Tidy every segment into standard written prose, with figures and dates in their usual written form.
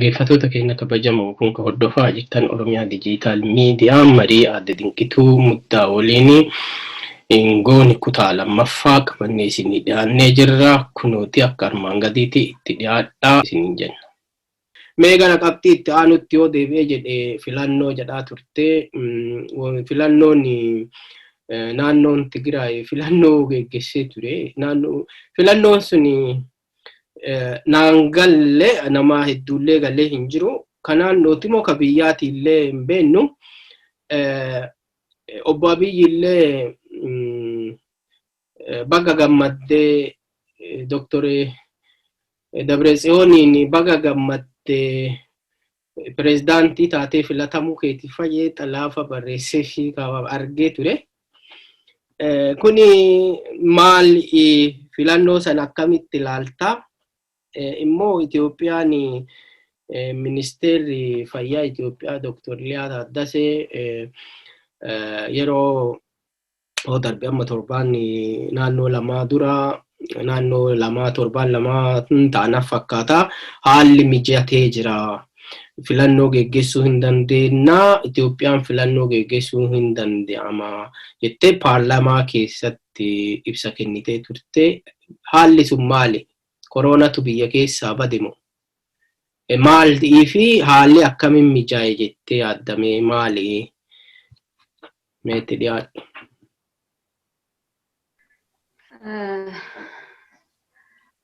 Dhaggeeffattoota keenya kabajamoo, kun kan hordofaa jirtan Oromiyaa Digital Media, marii Aadde Dinqituu Muddaa waliin gooni kutaa lammaffaa qabannee isinii dhiyaannee jirra. Kunooti akka armaan gadiitti itti dhiyaadhaa isiniin jenna. Mee gara qabxii itti aanutti yoo deebi'ee jedhe, filannoo jedhaa turte. Filannoon naannoon Tigraay filannoo geggeessee ture. Naannoo filannoon sun naan galle, nama hedduullee galee hin jiru. Kanaan nuti immoo ka biyyaati illee hin beennu. Obbo Abiyyi illee baga gammaddee, Dooktor Dabretsiyooniin baga gammaddee, pirezidaantii taatee filatamuu keetiif fayyee xalaafa barreessee fi argee ture. Kuni maal, filannoo sana akkamitti ilaaltaa? Immoo Itoophiyaan, ministeerri fayyaa Itoophiyaa Dr. Liyaa Taaddasee yeroo darbe, amma torbaan naannoo 2 dura, naannoo 2 torbaan 2 ta'anaaf fakkaata, haalli mijatee jira. Filannoo geggeessuu hin dandeenya. Itoophiyaan filannoo geggeessuu hin danda'ama jettee paarlaamaa keessatti ibsa kennitee turte. Haalli sun maali? Koroonatu biyya keessaa bade moo? Maalii fi haalli akkamiin mijaa'e jettee yaaddamee maali? Meetti dhiyaadhu.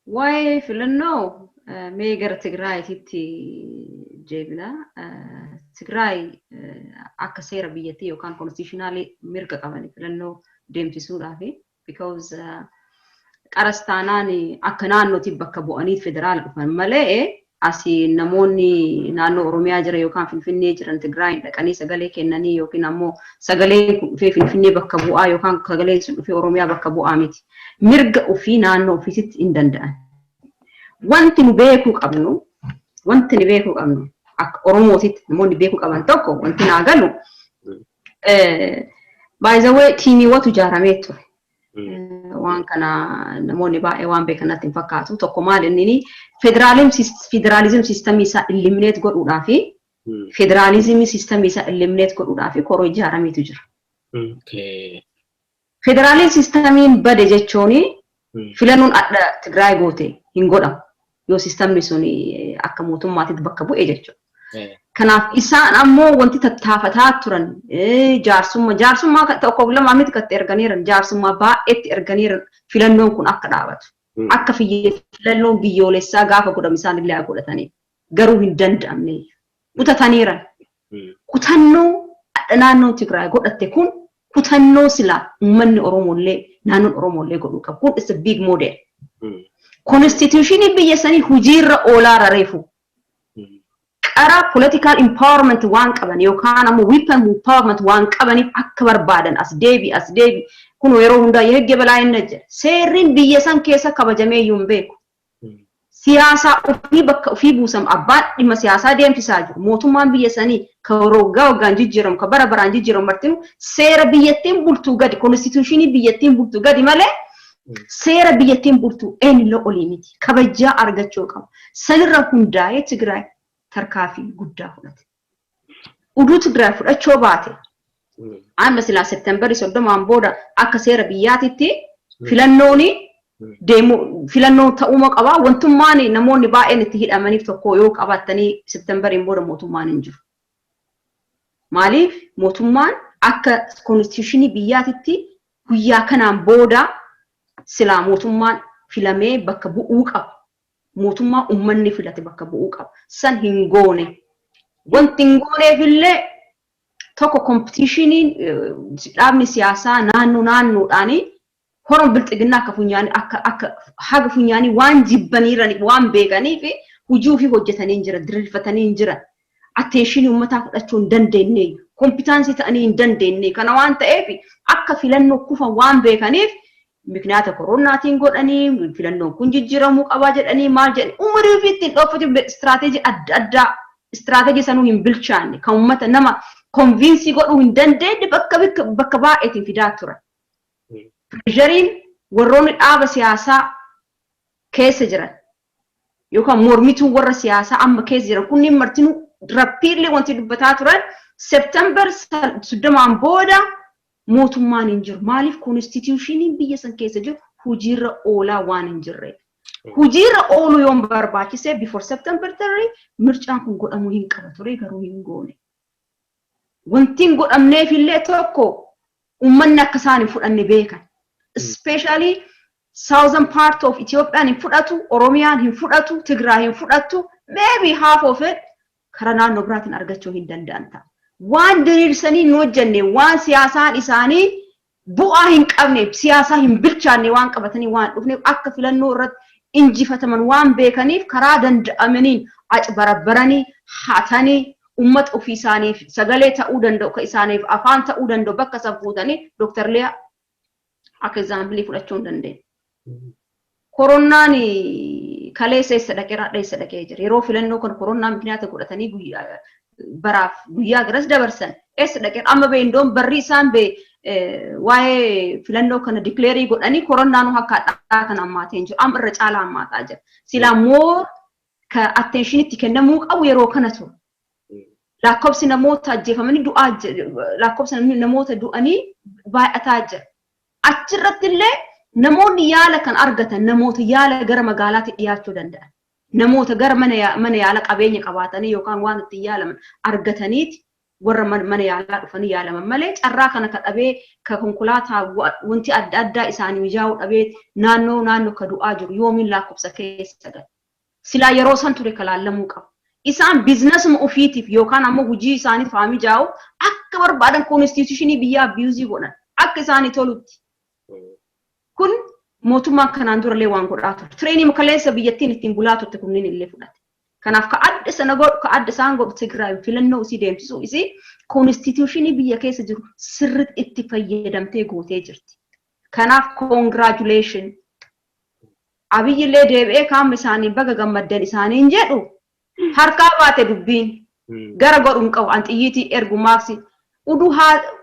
Waa'ee filannoo mee gara Tigraayitti deebina. Tigraay akka seera biyyattii yookaan constitutionally mirga qaban filannoo deemsisuudhaafi, because qaras taanaan akka naannootti bakka bu'anii federaala dhufan malee, asii namoonni naannoo Oromiyaa jira yookaan Finfinnee jiran Tigraayin dhaqanii sagalee kennanii yookiin ammoo sagaleen kun dhufee Finfinnee bakka bu'aa yookaan sagaleen sun dhufee Oromiyaa bakka bu'aa miti. Mirga ofii naannoo ofiisitti hin danda'an. Wanti nu beekuu qabnu, wanti nu beekuu qabnu akka Oromootitti namoonni beekuu qaban tokko, wanti naa galu, by the way, tiimiiwwatu ijaaramee ture. Waan kana namoonni baay'ee waan beekan natti hin fakkaatu. Tokko maal inni, federaalism systemii isaa eliminate godhuudhaa fi federaalizimii systemii isaa eliminate godhuudhaa fi koroo ijaarameetu jira. Federaalism systemiin bade jechuun filannoon adda Tigraay goote hin godhamu. Yoo systemni sun akka mootummaatitti bakka bu'e jechuudha. Kanaaf isaan ammoo wanti tattaafataa turan jaarsummaa, jaarsummaa tokkoof lamaa miti katti erganiiran, jaarsummaa baay'eetti erganiiran filannoon kun akka dhaabatu. Akka filannoon biyyoolessaa gaafa godhamu isaan illee haa godhatanii. Garuu hin danda'amne. Kutataniiran. Kutannoo naannoon Tigraay godhatte kun kutannoo silaa uummanni Oromollee, naannoon Oromollee godhuu qabu. Kun is a big model. Constitutionii biyya sanii hojiirra oolaa reefu. Qara political empowerment waan qaban yookaan ammoo weapon empowerment waan qabaniif akka barbaadan as deebi, as deebi. Kun yeroo hundaa የህግ የበላይነት jedha. Seerriin biyya san keessa kabajamee iyyuu hin beeku. Siyaasaa ofii bakka ofii buusam, abbaan dhimma siyaasaa deemsisaa jiru. Mootummaan biyya sanii ka waggaa waggaan jijjiiramu, ka bara baraan jijjiiramu martinuu seera biyyattiin bultuu gadi, constitutionii biyyattiin bultuu gadi malee seera biyyattiin bultuu eenyullee olii miti. Kabajaa argachuu qabu. Sanirra hundaa'ee Tigraay tarkaafii guddaa fudhate. Uduu Tigraay fudhachuu baate, amma silaa Septemberii 30n booda akka seera biyyaatitti filannooni deemu, filannoo ta'uuma qabaa. Wantummaan namoonni baay'een itti hidhamaniif tokko yoo qabaatanii, Septemberiin booda mootummaan hin jiru. Maaliif, mootummaan akka constitutionii biyyaatitti guyyaa kanaan booda silaa mootummaan filamee bakka bu'uu qaba. Mootummaa uummanni filate bakka bu'uu qaba. San hin goone. Wanti hin gooneef illee tokko, competitioniin dhaabni siyaasaa naannoo naannoodhaanii horon bilxiginnaa akka funyaanii akka haga funyaanii waan jibbaniiraniif, waan beekaniif hojii ofii hojjetanii hin jiran, diriirfatanii hin jiran. Attentionii uummataa fudhachuu hin dandeenye, competency ta'anii hin dandeenye. Kana waan ta'eef akka filannoo kufan waan beekaniif, miknaata koronaatiin godhanii filannoon kun jijjiiramuu qabaa jedhanii, maal jedhanii, umurii ofii ittiin dhoofatu strategy adda addaa, strategy sanuu hin bilchaanne, kan uummata nama convince godhuu hin dandeenye bakka bakka baay'eetiin fidaa turan. Pressureiin warroonni dhaaba siyaasaa keessa jiran Yookaan mormituun warra siyaasaa amma keessa jiran kunniin martinuu rappiillee wanti dubbataa turan September 30n booda mootummaan hin jiru. Maaliif? Constitutioniin biyya san keessa jiru hojiirra oolaa waan hin jirre. Hojiirra ooluu yoon barbaachise, before September 30 mircaan kun godhamuu hin qaba ture, garuu hin goone. Wanti hin godhamneef illee tokko, uummanni akka isaan hin fudhanne beekan. Especially southern part of Ethiopian hin fudhatu, Oromiyaan hin fudhatu, Tigraay hin fudhatu, maybe half of it karaa naannoo biraatiin argachuu hin danda'an ta'a. Waan diriirsanii hin hojjenne, waan siyaasaan isaanii bu'aa hin qabne, siyaasaa hin bilchaanne waan qabatanii waan dhufneef, akka filannoo irratti injifataman waan beekaniif, karaa danda'amaniin acbarabbaranii hatanii, ummata ofii isaaniif sagalee ta'uu danda'u, ka isaaniif afaan ta'uu danda'u bakka san fuutanii Dr. Liyaa akka example fudhachuu hin dandeenye. Koronaan kaleessa eessa dhaqee, raadha eessa dhaqee jira? Yeroo filannoo kan koronaa mikniyaata godhatanii guyyaa baraaf guyyaa garas dabarsan eessa dhaqee? Amma beendoon barri isaan bee waa'ee filannoo kana declare godhanii koronaan akka hadhaa kan hammaatee hin jiru. Amma irra caalaa hammaataa jira. Silaa more ka attentionitti kennamuu qabu yeroo kana ture. Lakkoofsi namoota ajjeefamanii du'aa, lakkoofsi namoota du'anii baay'ataa jira. Achirratti illee namoonni yaala kan argatan namoota yaala gara magaalaatti dhiyaachuu danda'an. Namoota gara mana yaala qabeenya qabaatanii yookaan waan ittiin yaalaman argataniiti warra mana yaalaa dhufanii yaalaman malee, carraa kana ka dhabee, ka konkolaataa wanti adda addaa isaanii mijaa'uu dhabee naannoo naannoo ka du'aa jiru yoomiin lakkoofsa keessa gala? Silaa yeroo san ture ka laallamuu qabu. Isaan businessuma ofiitiif yookaan ammoo hojii isaaniif haa mijaa'u akka barbaadan constitution biyyaa abuse godhan akka isaanii tolutti. Kun mootummaan kanaan durallee waan godhaa ture. Trainii kaleessa biyyattiin ittiin bulaa turte kunneen illee fudhate. Kanaaf ka adda sana godhu, ka adda isaan godhu, Tigraay filannoo isii deemsisuu isii constitution biyya keessa jiru sirriitti itti fayyadamtee gootee jirti. Kanaaf congratulation. Abiyyi illee deebi'ee qaama isaanii baga gammaddan isaaniin jedhu harkaa baate, dubbiin gara godhu hin qabu. An xiyyiitii ergu maaksi uduu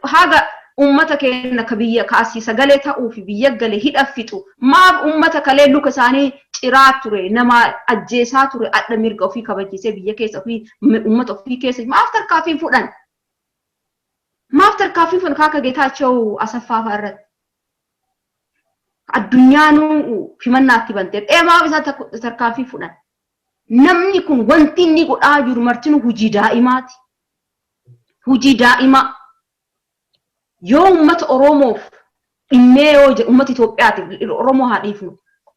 haga ummata keenya ka biyya kaasii sagalee ta'uu fi biyya gale hidha fixu, maaf ummata kalee luka isaanii ciraa ture, nama ajjeesaa ture, adda mirga ofii kabachiisee biyya keessa ofii ummata ofii keessa maaf tarkaanfii fudhan? Maaf tarkaanfii fudhan kaaka Geetaachoo Asaffaa fa'a irratti? Addunyaanuu himannaatti bantee maaf isaan tarkaanfii fudhan? Namni kun wanti inni godhaa jiru martinuu hojii daa'imaati. Hojii daa'imaa. Yoo uummata Oromoof dhimmee, yoo uummata Itoophiyaatiif, Oromoo haa dhiifnu,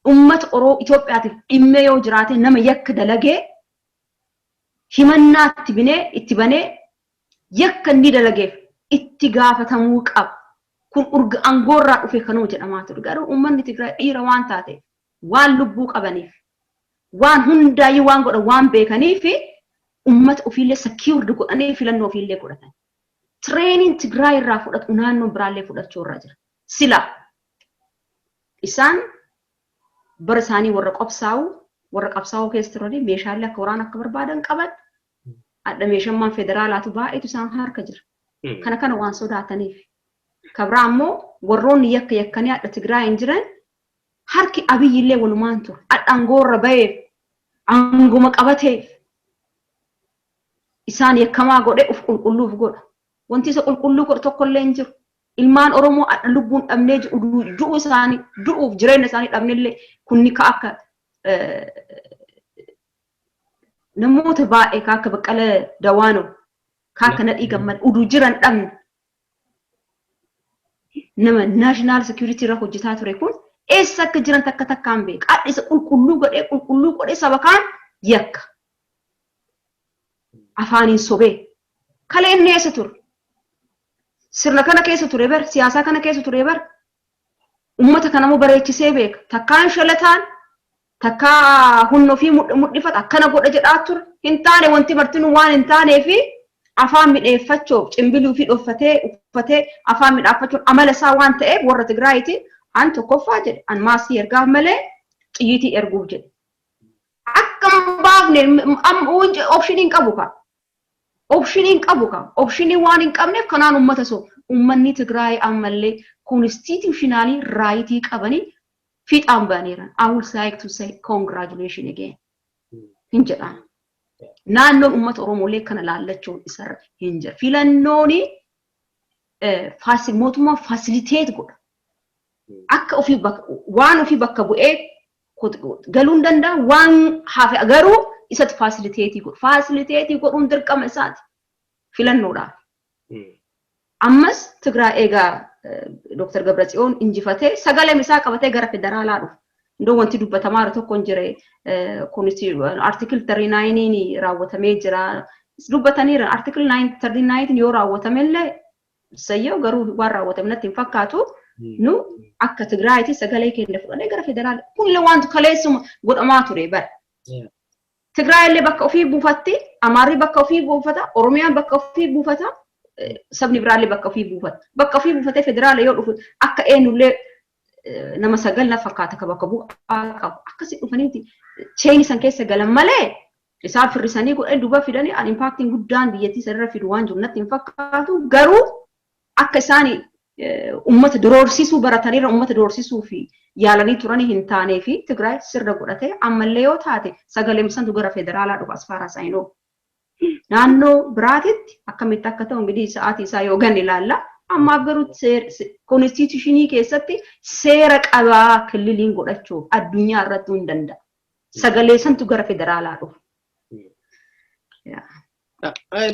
uummata Itoophiyaatiif dhimmee yoo jiraate, nama yakka dalagee himannaatti binee itti banee yakka inni dalageef itti gaafatamuu qaba. Kun urga aangoorraa dhufe kanuma jedhamaa ture. Garuu uummanni Tigraay dhiira waan taateef, waan lubbuu qabaniif, waan hundaayyuu waan godhan waan beekaniif, uummata ofiillee secured godhanii filannoo ofiillee godhatan. Training Tigraay irraa fudhatu naannoo biraallee fudhachuu irra jira. Sila isaan bara isaanii warra qobsaa'u, warra qabsaa'uu keessa turanii meeshaalee akka waraana akka barbaadan qaban, adda meeshammaan federaalaatu baay'eetu isaan harka jira. Kana kana waan sodaataniif. Kabraa ammoo warroonni yakka yakkanii adda Tigraay hin jiran harki Abiyyillee walumaan ture. Adda aangoorra baheef, aangoma qabateef isaan yakkamaa godhee uf qulqulluuf godha. Wanti isa qulqulluu godhu tokkollee hin jiru. Ilmaan Oromoo adda lubbuun dhabnee du'u isaanii, du'uuf jireenya isaanii dhabnellee, kunni ka akka namoota baay'ee ka akka Baqqala Dawaanoo, ka akka Nadhii Gammad uduu jiran dhabne, nama national security irra hojjetaa ture kun eessa akka jiran takka takkaan beeka. Adda isa qulqulluu godhee saba kaan yakka. Afaaniin sobee. Kalee inni eessa ture? Sirna kana keessa ture bar, siyaasaa kana keessa ture bar. Uummata kana immoo bareechisee beeka. Takkaan shalataan, takkaa humna ofii mudhifata, akkana godha jedhaa ture. Hin taane, wanti martinuu waan hin taanee fi afaan midheeffachuuf cimbiluu fi dhoffatee uffatee afaan midhaaffachuun amala isaa waan ta'eef, warra Tigraayitiin an tokkoffaa jedhe, an maasii ergaaf malee xiyyiitii erguuf jedhe. Akka hin baafne option hin qabu ka. Option hin qabu ka. Option waan hin qabneef kanaan uummata so uummanni Tigraay ammallee constitutional right qabanii fiixaan ba'aniiran. I would like to say congratulations again. Hin jedhaan. Naannoon uummata Oromoolee kana laallachuun isarra hin jira. Filannoon mootummaan facilitate godha. Akka ofii waan ofii bakka bu'ee galuu hin danda'a, waan hafe garuu isatti facilitate godha. Facilitate godhuun dirqama isaati filannoodhaaf. Ammas Tigraay eegaa Dr. Gabratsiyoon injifatee sagalee isaa qabatee gara federaalaa dhufa. Iddoo wanti dubbatamaa jiru tokko hin jire, kunis article 39 raawwatamee jira. Dubbataniira, article 39 yoo raawwatamellee sayyoo, garuu waan raawwatame natti hin fakkaatu. Nu akka Tigraayitti sagalee keenya fudhannee gara federaala. Kunillee wanti kaleessuma godhamaa ture bara. Tigraay illee bakka ofii buufatti, Amaarri bakka ofii buufata, Oromiyaan bakka ofii buufata, sabni biraallee bakka ofii buufata. Bakka ofii buufatee federaala yoo dhufu akka eenyullee nama sagal na fakkaata ka bakka bu'aa qabu. Akkasii dhufaniiti chain san keessa galan malee isaan firrisanii godhanii duuba fidanii an impactiin guddaan biyyattii sanarra fidu waan jiru natti hin fakkaatu. Garuu akka isaan ummata doorsisuu barataniirra, ummata doorsisuu fi yaalanii turanii hin taanee fi Tigraay sirna godhatee ammallee yoo taate sagalee santu gara federaalaa dhufa as far as I know. Naannoo biraatitti akkamitti akka ta'u ingidihi sa'aatii isaa yoo ganne ilaalla. Ammaaf garuu constitutionii keessatti seera qabaa killiliin godhachuuf addunyaa irratti hin danda'a. Sagalee santu gara federaalaa dhufa.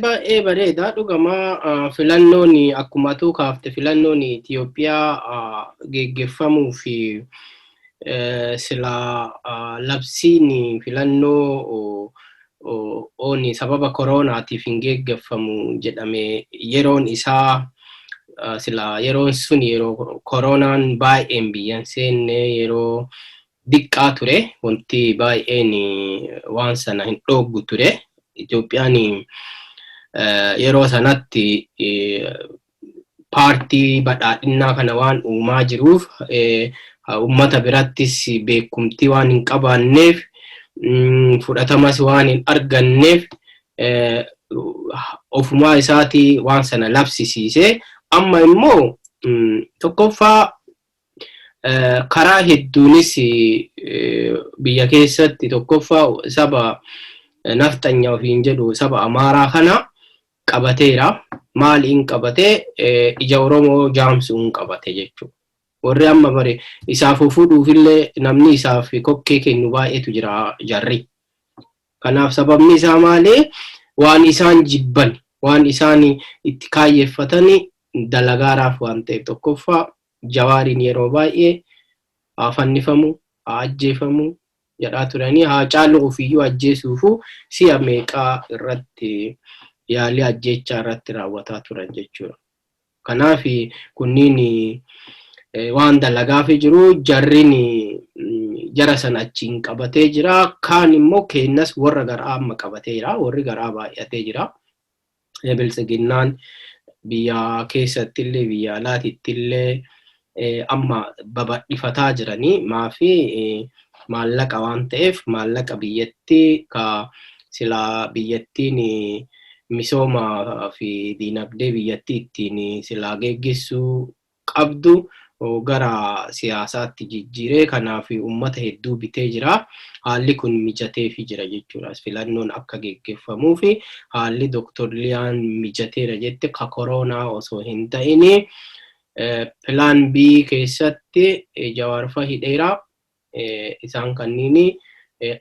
Baay'ee bareeda dhugamaa. Filannoon akkuma tuu kaafte, filannoon Itoophiyaa geggeeffamuu fi silaa labsiin filannoo ooni sababa koroonaatiif hin geggeeffamu jedhame, yeroon isaa silaa yeroon sun yeroo koronaan baay'een biyyan seenne, yeroo diqqaa ture, wanti baay'een waan sana hin dhooggu ture. Itoophiyaan yeroo sanatti paartii badhaadhinnaa kana waan uumaa jiruuf, uummata birattis beekumtii waan hin qabaanneef, fudhatamas waan hin arganneef, ofumaa isaatii waan sana labsisiise. Amma immoo tokkoffaa karaa hedduunis biyya keessatti tokkoffaa saba nafxanya ofiin jedhu, saba Amaaraa kana qabateera. Maaliin qabatee? Ija Oromoo jaamsuun qabate jechuudha. Warri amma bare isaaf fuudhuufillee namni isaaf kokkee kennu baay'eetu jira jarri. Kanaaf sababni isaa maali? Waan isaan jibban, waan isaan itti kaayyeeffatan dalagaaraaf waan ta'eef, tokkoffaa Jawaariin yeroo baay'ee haa fannifamu, haa ajjeefamu jedhaa turanii, haa caalu ofiiyyuu ajjeesuufu si'a meeqaa irratti yaalii ajjeechaa irratti raawwataa turan jechuudha. Kanaaf kunniin waan dalagaafi jiru, jarrin jara sana achiin qabatee jira. Kaan immoo keennas warra garaa amma qabateera. Warri garaa baay'atee jira. Biltsiginnaan biyya keessatti illee biyya alaatitti illee amma babal'ifataa jiranii, maafi maallaqa waan ta'eef, maallaqa biyyattii ka silaa biyyattiin misooma fi diinagdee biyyattii ittiin silaa geggeessuu qabdu gara siyaasaatti jijjiiree, kanaaf uummata hedduu bitee jira. Haalli kun mijateefii jira jechuudha. Filannoon akka geggeeffamuu fi haalli Dr. Liyaan mijateera jette ka koronaa osoo hin ta'in plan B keessatti Jawaarfa hidheera. Isaan kanniin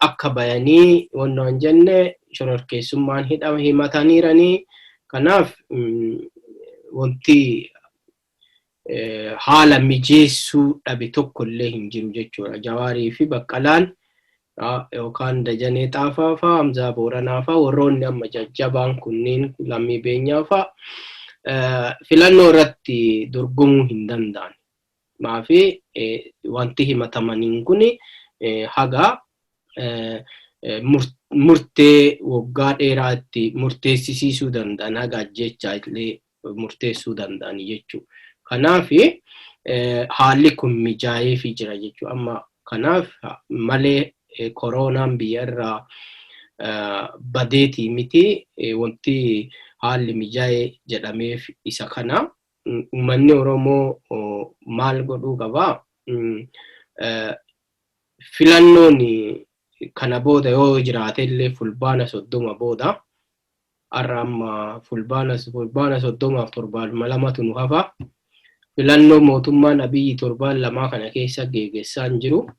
akka bayanii wannoon jenne shororkeessummaan hidhama himataniiranii. Kanaaf wanti haala mijeessuu dhabe tokko illee hin jiru jechuudha. Jawaarii fi Baqqalaan yookaan Dajanee Xaafaa fa'aa, Hamzaa Booranaa fa'aa, warroonni amma jajjabaan kunniin, Lammii Beenyaa fa'aa filannoo irratti dorgomuu hin danda'an. Maafi wanti himatamaniin kun haga murtee waggaa dheeraa itti murteessisiisuu danda'an, haga ajjechaa illee murteessuu danda'an jechuudha. Kanaaf haalli kun mijaa'eefii jira jechuudha. Amma kanaaf malee koronaan biyya irraa badeetii miti, wanti haalli mijaa'e jedhameef isa kana. Uummanni Oromoo maal godhuu qabaa? Filannoon Kana booda yoo jiraate illee Fulbaana 30 booda. Har'a amma Fulbaana 30f 2 torbaan nu hafa. Filannoo mootummaan Abiyyi torbaan 2 kana keessa geggeessaa hin jiru.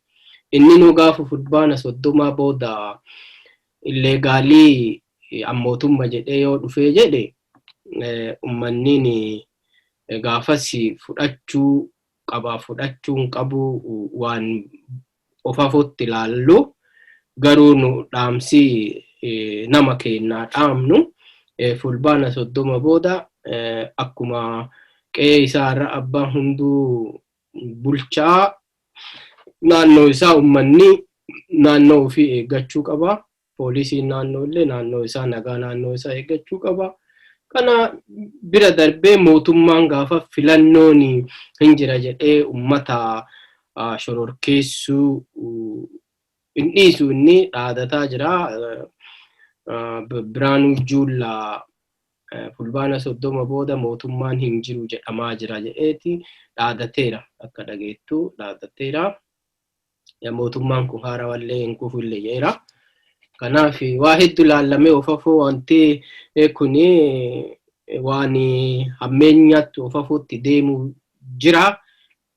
Inni nu gaafa Fulbaana 30 booda illegal mootummaa jedhee yoo dhufee jedhe, uummanni gaafas fudhachuu qaba, fudhachuu hin qabu waan of hafutti ilaallu. Garuu nu dhaamsi nama kennaa dhaamnu, Fulbaana 30 booda akkuma qe'ee isaa irra abbaan hunduu bulchaa naannoo isaa, uummanni naannoo ofii eeggachuu qaba. Poolisiin naannoo illee naannoo isaa, nagaa naannoo isaa eeggachuu qaba. Kana bira darbee mootummaan gaafa filannoon hin jira jedhee uummata shororkeessuu hin dhiisu, inni dhaadataa jira. Biraanuu Juullaa Fulbaana 30 booda mootummaan hin jiru jedhamaa jira jedheeti dhaadateera, akka dhageettu dhaadateera. Mootummaan kun haarawallee hin kufullee jedheera. Kanaaf waa hedduu ilaallamee of afoo wanti kuni waan hammeenyaatti of afuutti deemu jira.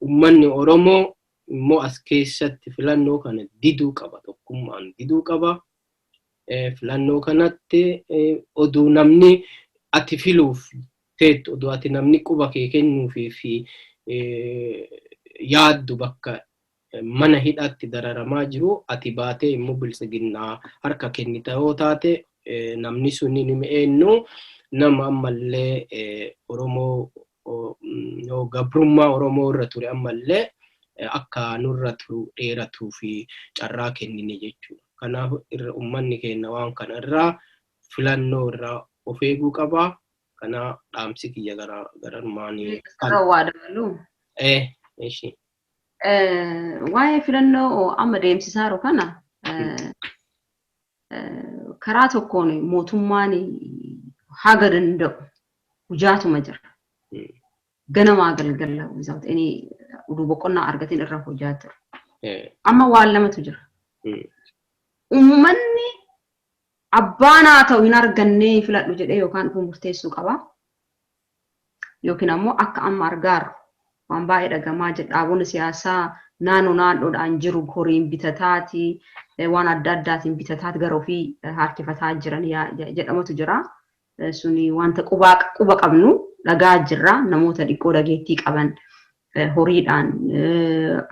Uummanni Oromoo immoo as keessatti filannoo kana diduu qaba. Tokkummaan diduu qaba. Filannoo kanatti oduu namni ati filuuf teettu, oduu ati namni quba kee kennuufii fi yaaddu bakka mana hidhaatti dararamaa jiru, ati baatee immoo Biltsiginnaa harka kennita yoo taate, namni suni ni eenyu? Nama ammallee Oromoo gabrummaa Oromoo irra ture ammallee akka nurra turu dheeratuu fi carraa kennine jechuudha. Kanaaf irra uummanni keenya waan kana irraa, filannoo irraa of eeguu qaba. Kana dhaamsi kiyya garanumaanii. Waa dabaluu. Ishi. Waa'ee filannoo amma deemsisaa jiru kana, karaa tokkoon mootummaan haga danda'u hujaatuma jira. Ganamaa galgala without any oduu boqonnaa argatiin irra hojaa jira. Amma waan lamatu jira. Uummanni abbaan haa ta'u hin argannee filadhu jedhee yookaan dhufuu murteessuu qaba. Yookiin ammoo akka amma argaarru waan baay'ee dhagamaa jira. Dhaabonni siyaasaa naannoo naannoodhaan jiru horiin bitataati, waan adda addaatiin bitataati gara ofii harkifataa jiran jedhamatu jira. Suni wanta quba qabnu dhagaa jirra. Namoota dhiqqoo dhageettii qaban horiidhaan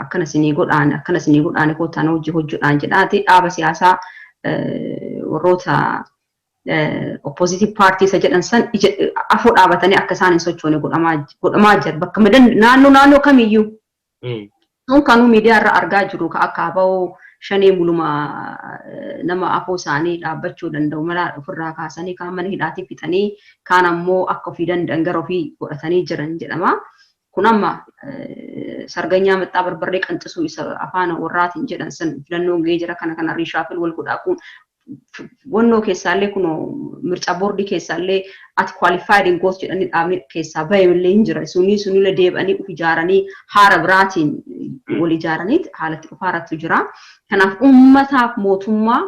akkana isinii godhaan kottaan hojii hojjedhaan jedhaati dhaaba siyaasaa warroota oppositive party isa jedhan san afoo dhaabatanii akka isaan hin sochoone godhamaa jira bakka naannoo naannoo kamiyyuu. Sun kanuu miidiyaa irra argaa jiru, ka akka aba'oo shanee muluma nama afoo isaanii dhaabbachuu danda'u mala ofirraa kaasanii, kaan mana hidhaatii fixanii, kaan ammoo akka ofii danda'an gara ofii godhatanii jiran jedhama. Kun amma sarganyaa maxxaa barbarree qanxisuu isa afaan warraatiin jedhan san, filannoon gahee jira, kana kana reshuffle wal godhaa, kun wannoo keessaallee, kun mirca boordii keessaallee ati qualified hin gootu jedhanii dhaabni keessaa bahe illee hin jira. Sunii sunillee deebi'anii uf ijaaranii haara biraatiin wal ijaaranii haalatti dhufaarattu jira. Kanaaf uummataaf mootummaa,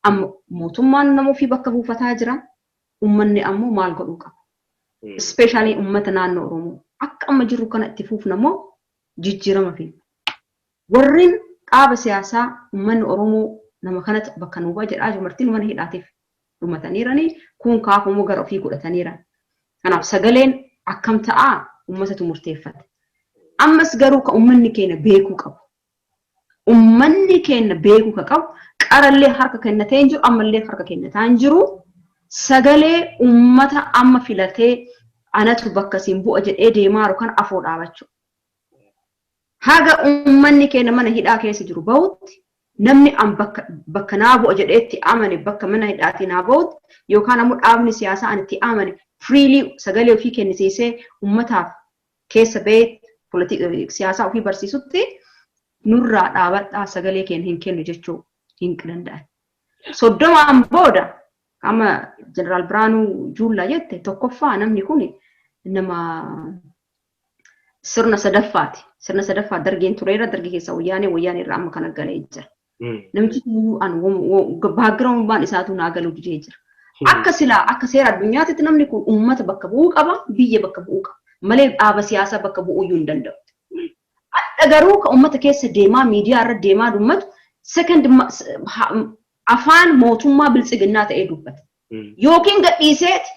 amma mootummaan nama ofii bakka buufataa jira. Uummanni ammoo maal godhuu qaba? Especially uummata naannoo Oromoo. Akka amma jiru kana itti fuufna moo jijjiirama fidna? Warreen dhaaba siyaasaa uummanni Oromoo nama kanatti bakka nuu bu'a jedhaa jiru martiin mana hidhaatiif dhumataniiranii, kun kaafamuu gara ofii godhataniiran. Kanaaf sagaleen akkam ta'aa uummatatu murteeffate. Ammas garuu ka uummanni keenya beekuu qabu. Uummanni keenya beekuu ka qabu, qarallee harka kennatee hin jiru, ammallee harka kennataa hin jiru. Sagalee uummata amma filatee anatu bakka siin bu'a jedhee deemaa jiru kan afoo dhaabachuu. Haga uummanni keenya mana hidhaa keessa jiru bahutti, namni an bakka naa bu'a jedhee itti amane bakka mana hidhaatii naa bahutti, yookaan ammoo dhaabni siyaasaa an itti amane freely sagalee ofii kennisiisee uummataaf keessa bahee siyaasaa ofii barsiisutti, nurraa dhaabadhaa, sagalee keenya hin kennu jechuu hin danda'an. 30n booda amma Jeneraal Biraanuu Juullaa jette, tokkoffaa namni kun nama sirna sadaffaati. Sirna sadaffaa Dargeen tureera, Dargii keessa Wayyaanee, Wayyaanee irraa amma kana galee jira. Namichi an background isaatu naa galuu didee jira. Akka silaa akka seera addunyaatti namni kun uummata bakka bu'uu qaba, biyya bakka bu'uu qaba. Malee dhaaba siyaasaa bakka bu'uu iyyuu hin danda'u. Adda garuu ka uummata keessa deemaa, miidiyaa irra deemaa dubbatu, second afaan mootummaa Biltsiginnaa ta'ee dubbata. Yookiin gadhiiseeti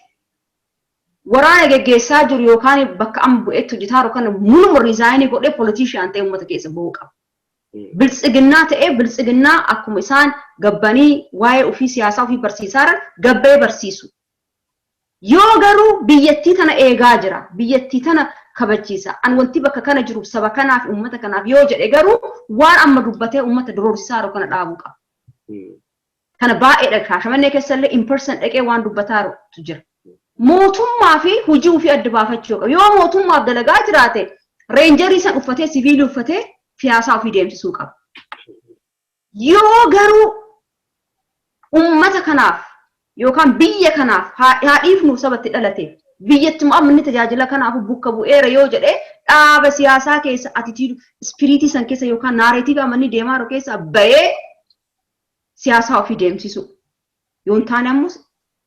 waraana geggeessaa jiru yookaan bakka amma bu'eetti hojjetaa jiru kana muluma resign godhee politician ta'ee uummata keessa bu'uu qaba. Biltsiginnaa ta'ee, Biltsiginnaa akkuma isaan gabbanii waa'ee ofii siyaasaa ofii barsiisaa jiran gabbee barsiisu. Yoo garuu biyyattii tana eegaa jira, biyyattii tana kabachiisa, an wanti bakka kana jiru saba kanaaf, uummata kanaaf yoo jedhe garuu, waan amma dubbatee uummata doroorsisaa jiru kana dhaabuu qaba. Kana baay'eedha. Shaashamannee keessallee in person dhaqee waan dubbataa jirutu jira. Mootummaa fi hojii ofii adda baafachuu qaba. Yoo mootummaaf dalagaa jiraate, ranger san uffatee, siviilii uffatee siyaasaa ofii deemsisuu qaba. Yoo garuu uummata kanaaf yookaan biyya kanaaf, haa dhiifnu sabatti dhalateef, biyyatti amma inni tajaajila kanaaf bukka bu'eera yoo jedhee, dhaaba siyaasaa keessa attitude spirit san keessa yookaan narrative amma inni deemaa jiru keessa bahee siyaasaa ofii deemsisu. Yoo hin taane ammoo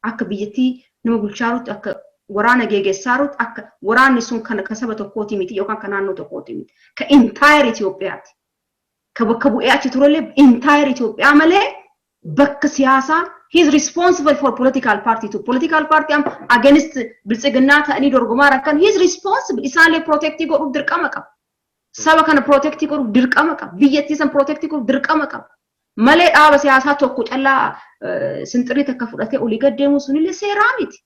akka biyyattii nama bulchaarutti, akka waraana geegessaarutti, akka waraanni sun kan ka saba tokkooti miti yookaan ka naannoo tokkooti miti. Ka entire Itoophiyaati. Ka bakka bu'ee achi turellee entire Itoophiyaa malee bakka siyaasaa, he is responsible for political party too. Political party am against Biltsiginnaa ta'anii dorgomaa rakkan, he is responsible. Isaallee protect godhuuf dirqama qaba. Saba kana protect godhuuf dirqama qaba. Biyyattii san protect godhuuf dirqama qaba. Malee dhaaba siyaasaa tokko callaa sinxirii takka fudhatee olii gad deemuu sunillee seeraa miti.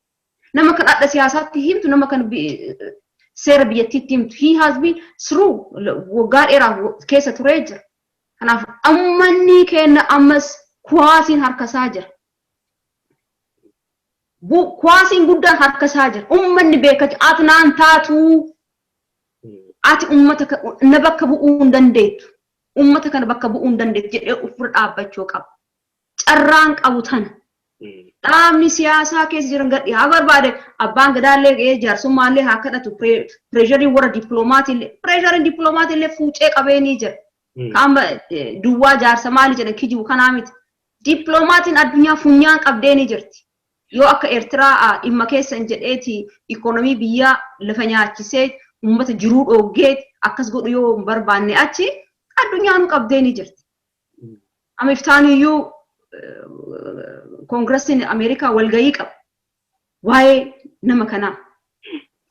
Nama kan adda siyaasaatti himtu, nama kan seera biyyattiitti himtu. He has been through, waggaa dheeraaf keessa turee jira. Kanaaf ammanni kenna ammas kuwaasiin harkasaa jira. Kuwaasiin guddaan harkasaa jira. Uummanni beekachu ati naan taatuu, ati uummata na bakka bu'uu hin dandeettu. Uummata kana bakka bu'uu hin dandeettu jedhee ofirra dhaabbachuu qaba. Carraan qabu tana. Dhaabni siyaasaa keessa jiran gadhi haa barbaade, abbaan gadaallee ga'ee jaarsummaallee haa kadhatu, pressureiin warra dippiloomaatiillee, pressureiin dippiloomaatiillee fuucee qabee ni jira. Qaama duwwaa jaarsa maali jedhan kijibu kanaa miti. Dippiloomatiin addunyaa funyaan qabdee ni jirti. Yoo akka Eertiraa dhimma keessa hin jedheeti ikoonomii biyyaa lafa nyaachisee uummata jiruu dhooggeet akkas godhu yoo hin barbaanne, achi addunyaanuu qabdee ni jirti. Amma iftaaniyyuu koongiresiin Ameerikaa walgayii qaba. Waa'ee nama kanaa.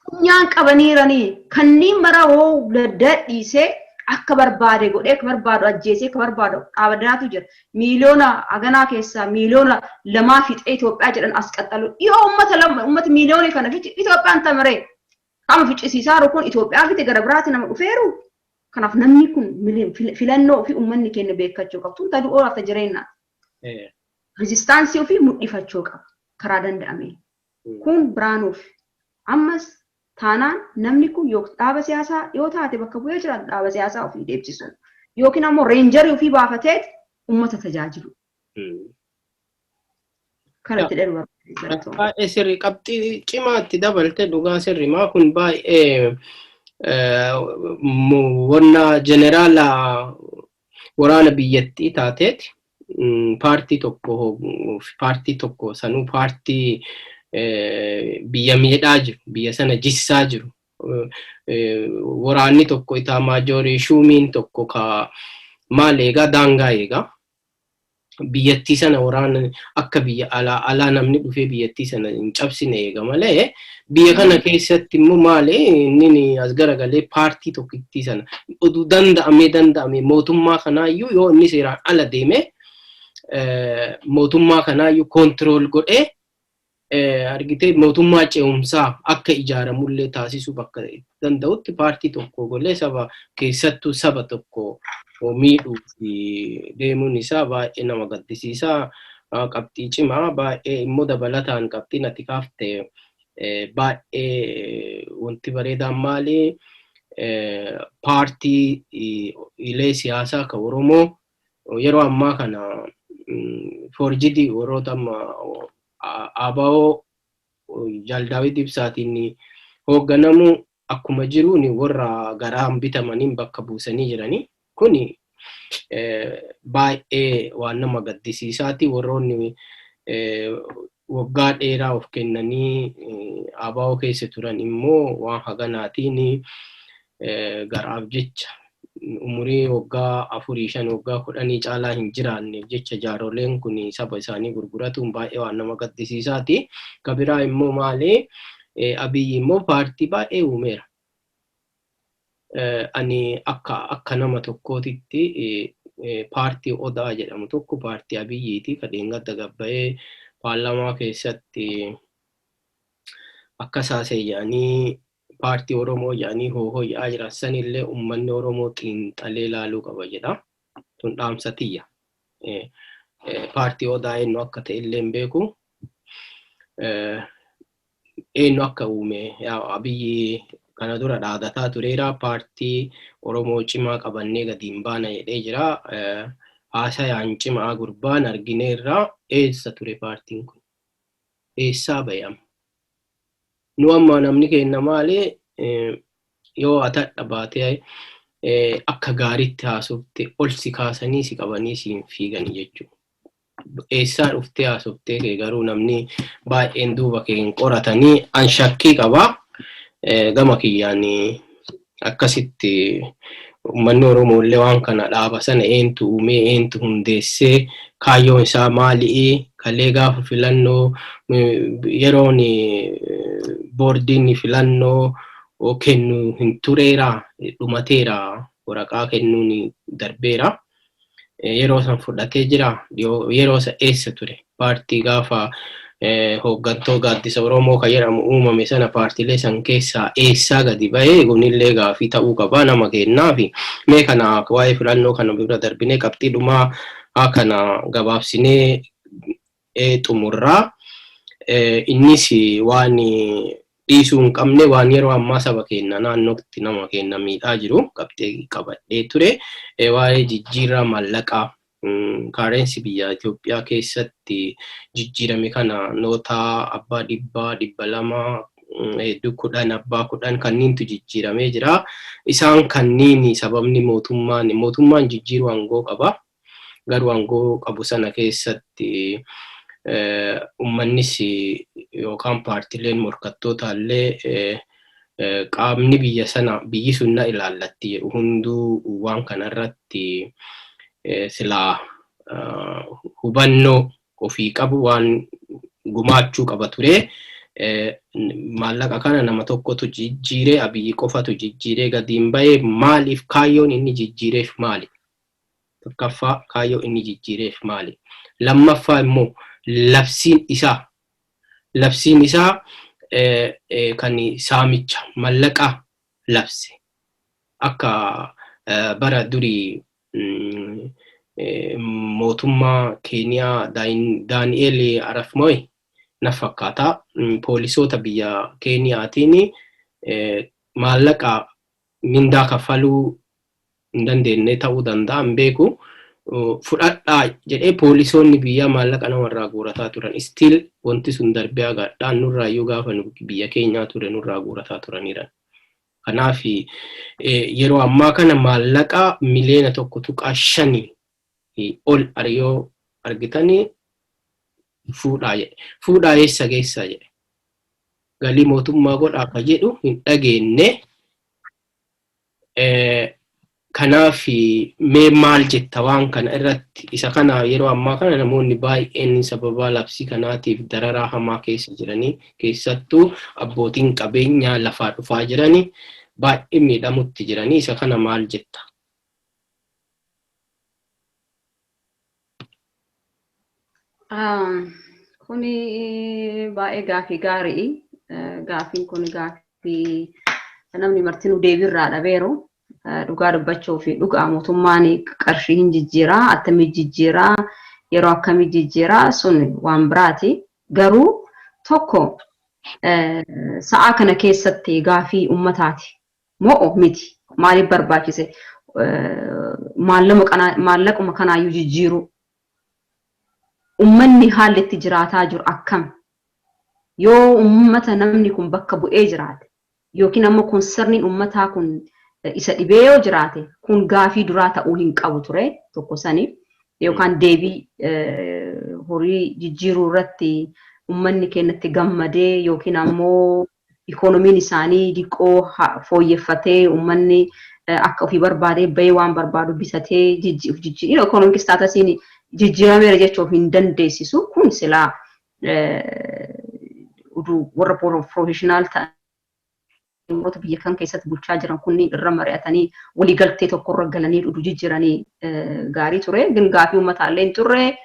Funyaan qabaniiranii kanneen mara hoo dadhiisee akka barbaade godhee, akka barbaadu ajjeesee, akka barbaadu dhaabadaatu jira. Miiliyoona haganaa keessaa miiliyoona 2 fixee Itoophiyaa jedhan as qaxxalu. Dhiyoo uummata lama, uummata miiliyoonii kana fici Itoophiyaan tamaree. Qaama ficcisiisaa jiru kun Itoophiyaa fite gara biraatti nama dhufeeru. Kanaaf namni kun filannoo ofii uummanni keenya beekkachuu qabu. Tun taduu oolaaf jireenyaati. Resistance ofii mul'ifachuu qaba karaa danda'ameen. Kun biraanuuf ammas taanaan namni kun yoo dhaaba siyaasaa yoo taate bakka bu'ee jiraatu, dhaaba siyaasaa ofii deebisisu yookiin ammoo ranger ofii baafatee uummata tajaajilu. Kanatti dheeru barbaade. Baay'ee sirrii, qabxii cimaatti dabalte. Dhugaa sirrimaa kun baay'ee wanna jeneraala waraana biyyattii taateeti. Paartii tokko sanuu paartii biyya miidhaa jiru, biyya sana jissaa jiru. Waraanni tokko, itaamaajorii shuumiin tokko ka maal eegaa, daangaa eegaa. Biyyattii sana waraana akka biyya alaa alaa namni dhufee biyyattii sana hin cabsine eega malee, biyya kana keessatti immoo maali inni as garagalee paartii tokkittii sana oduu danda'amee mootummaa kanaayyuu yoo inni seeraan ala deeme, mootummaa kanaayyuu control godhee, argitee, mootummaa ce'umsaa akka ijaaramullee taasisuu bakka danda'utti paartii tokko golee saba, keessattuu saba tokko miidhuuf deemuun isaa baay'ee nama gaddisiisaa. Qabxii cimaa baay'ee immoo dabalataan qabxiin ati kaafte baay'ee wanti bareedaan maali, paartii ilee siyaasaa ka Oromoo yeroo ammaa kana forjidii warroota amma ABO Jaal Daawit Ibsaatiin hoogganamu akkuma jiruun warra garaan bitamaniin bakka buusanii jiranii. Kuni Baay'ee waan nama gaddisiisaati. Warroonni waggaa dheeraa of kennanii ABO keessa turan immoo waan haganaatiin garaaf jecha umurii waggaa 4, 5, waggaa 10 caalaa hin jiraanneef jecha jaaroleen kun saba isaanii gurguratuun baay'ee waan nama gaddisiisaati. Ka biraa immoo maali? Abiyyi immoo paartii baay'ee uumeera. Ani akka nama tokkootitti paartii Odaa jedhamu tokko paartii Abiyyiiti. Ka dheengadda gabba'ee paarlaamaa keessatti akka saasee jedhanii paartii Oromoo jedhanii hoohoo jedhaa jiran sanillee uummanni Oromoo xiinxalee ilaaluu qaba jedha. Tun dhaamsa tiyya. Paartii Odaa eenyu akka ta'e illee hin beeku. Eenyu akka uume Abiyyi kana dura dhaadataa tureera. Paartii Oromoo cimaa qabannee gadi hin baana jedhee jira. Haasayaan cimaa gurbaan argineerra. Eessa ture paartiin kun? Eessaa ba'e amma? Nu amma namni keenya maali yoo atadha baatee akka gaariitti haasofte ol si kaasanii si qabanii si hin fiigani jechuudha. Eessaa dhuftee haasoftee kee garuu namni baay'een duuba kee hin qoratanii an shakkii qaba. Gama kiyyaan akkasitti uummanni Oromoo illee waan kana dhaaba sana eentu uumee, eentu hundeessee, kaayyoon isaa maali'i, kalee gaafa filannoo yeroon boordiin filannoo kennu hin tureera, dhumateera, waraqaa kennuun darbeera. Yeroo san fudhatee jira. Yeroo san eessa ture? Paartii gaafa hooggantoo gaaddisa Oromoo kan jedhamu uumame sana paartiilee san keessaa eessaa gadi ba'ee? Kunillee gaafii ta'uu qaba nama kennaafi. Mee kana waa'ee filannoo kana bira darbinee qabxii dhumaa kana gabaabsinee xumurraa. Innis waan dhiisuu hin qabne, waan yeroo ammaa saba keenya naannootti nama keenya miidhaa jiru qabxee qabadhee ture. Waa'ee jijjiirraa maallaqaa currency biyya Itoophiyaa keessatti jijjiirame kana, nootaa abbaa 100, 200, hedduu 10, abbaa 10 kanniintu jijjiiramee jira. Isaan kanniin sababni mootummaan jijjiiruu aangoo qaba. Garuu aangoo qabu sana keessatti uummannis yookaan paartileen morkattoota illee qaamni biyya sana biyyi sun na ilaallatti jedhu hunduu waan kanarratti silaa hubannoo ofii qabu waan gumaachuu qaba ture. Maallaqa kana nama tokkotu jijjiiree, Abiyyi qofatu jijjiiree gadiin bahee, maaliif, kaayyoon inni jijjiireef maali? Tokkoffaa, kaayyoo inni jijjiireef maali? Lammaffaa immoo labsiin isaa kan saamicha maallaqaa labse akka bara durii mootummaa Keeniyaa Daani'eel Arap Mooyi na fakkaata. Poolisoota biyya Keeniyaatiin maallaqa mindaa kaffaluu hin dandeenye ta'uu danda'a, hin beeku. Fudhadhaa jedhee poolisoonni biyyaa maallaqa namarraa guurataa turan. Still wanti sun darbee agaadhaan nurraayyuu gaafa biyya keenyaa ture nurraa guurataa turaniiran. Kanaaf yeroo ammaa kana maallaqa miliyoona 1.5 ol yoo argitanii fuudhaa jedhe. Fuudhaa eessa geessaa jedhe. Galii mootummaa godhaa ka jedhu hin dhageenye. Kanaaf mee maal jetta waan kana irratti? Isa kana yeroo ammaa kana namoonni baay'een sababa labsii kanaatiif dararaa hamaa keessa jiranii, keessattuu abbootiin qabeenyaa lafaa dhufaa jiranii baay'ee miidhamutti jiranii, isa kana maal jetta? Kuni baay'ee gaafii gaarii. Gaafiin kun gaafii namni martinuu deebiirraa dhabeeru. Dhugaa dubbachuu fi dhugaa mootummaan qarshii hin jijjiiraa, attamii jijjiiraa, yeroo akkamii jijjiiraa, sun waan biraati. Garuu tokko, sa'aa kana keessatti gaafii ummataati moo miti? Maaliif barbaachise maallaquma kanaayyuu jijjiiruu? Ummanni haalli itti jiraataa jiru akkam? Yoo ummata namni kun bakka bu'ee jiraate yookiin ammoo concerniin ummataa kun Isa dhibee yoo jiraate, kun gaafii duraa ta'uu hin qabu ture tokko sani, yookaan deebii horii jijjiiruu irratti uummanni keenyatti gammadee yookiin ammoo ikoonomiin isaanii diqqoo fooyyeffatee, uummanni akka ofii barbaadee bahee waan barbaadu bitatee jijjiiruu, economic statusiin jijjiirameera jechuuf hin dandeessisu. Kun silaa warra professional ta'an, warroota biyya kan keessatti bulchaa jiran kunniin irra mari'atanii, waliigaltee tokkorra galanii uduu jijjiiranii gaarii ture. Gin gaafii uummataallee hin turre.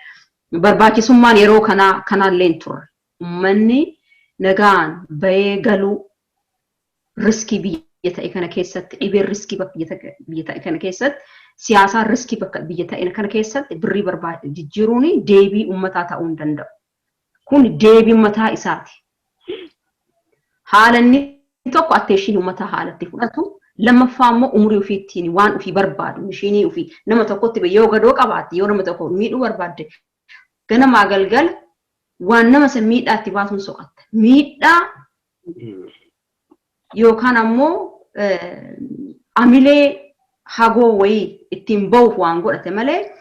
Barbaachisummaan yeroo kanaa kanaallee hin turre. Uummanni nagaan bahee galuu riskii biyya ta'e kana keessatti, dhibeen riskii bakka biyya ta'e kana keessatti, siyaasaan riskii bakka biyya ta'e kana keessatti birrii barbaade jijjiiruun deebii uummataa ta'uu hin danda'u. Kun deebii mataa isaati. Haala inni tokko attention uummataa haalatti fudhatu, lammaffaa immoo umurii ofiittiin waan ofii barbaadu, missionii ofii nama tokkotti yoo gadoo qabaatte, yoo nama tokko miidhuu barbaadde, ganamaa galgala waan nama san miidhaatti baasuun soqatta. Miidhaa yookaan ammoo amilee hagoo wayii ittiin bahuuf waan godhate malee,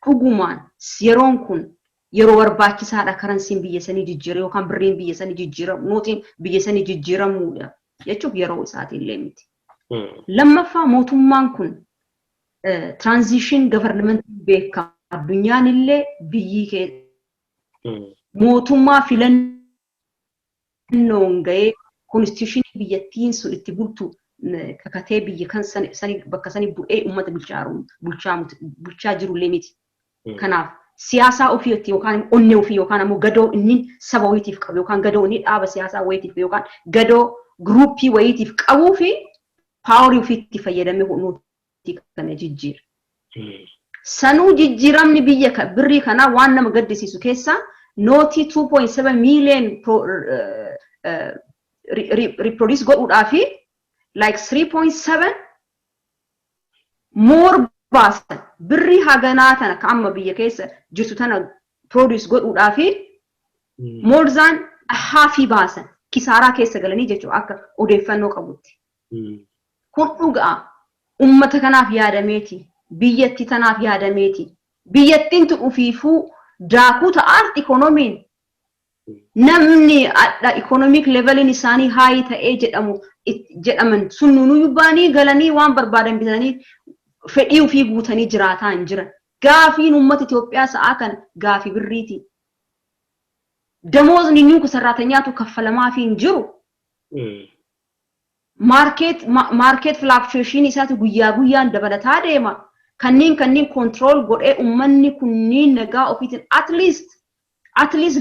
dhugumaan yeroon kun yeroo barbaachisaadha currencyn biyya sanii jijjiira yookaan birriin biyya sanii jijjiiramu, nootiin biyya sanii jijjiiramuudha jechuuf yeroo isaatiin miti. Lammaffaa, mootummaan kun transition governmentii beekama. Addunyaan illee biyyi mootummaa filannoon gahee constitutionii biyyattiin sun itti bultu kakatee biyya kan sani bakka sanii bu'ee uummata bulchaa jirullee miti. Kanaaf siyaasaa ofiitti yookaan onnee ofii yookaan ammoo gadoo inni saba wayiitiif qabu yookaan gadoo inni dhaaba siyaasaa wayiitiif yookaan gadoo groupii wayiitiif qabuu fi powerii ofiitti fayyadamee nootii kana jijjiira. Sanuu jijjiiramni biyya birrii kanaa waan nama gaddisiisu keessaa nootii 2.7 million reproduce godhuudhaa fi like 3.7 more baasan. Birrii haganaa tana ka amma biyya keessa jirtu tana produce godhuudhaa fi more than halfii baasan, kisaaraa keessa galanii jechuudha akka odeeffannoo qabutti. Kun dhugaa ummata kanaaf yaadameeti. Biyyatti tanaaf yaadameeti. Biyyattiin tun ufiifuu daakuu ta'aarti ikoonomiin. Namni adda economic leveliin isaanii high ta'ee jedhamu jedhaman sun nunuyyuu baanii galanii waan barbaadan bitanii fedhii ofii guutanii jiraataa hin jiran. Gaafiin uummata Itoophiyaa sa'aa kana gaafii birriiti. Damoozni inni saraatanyaatu kaffalamaafii hin jiru. Market fluctuation isaatu guyyaa guyyaan dabalataa deema. Kanneen control godhee uummanni kunniin nagaa ofiitiin at least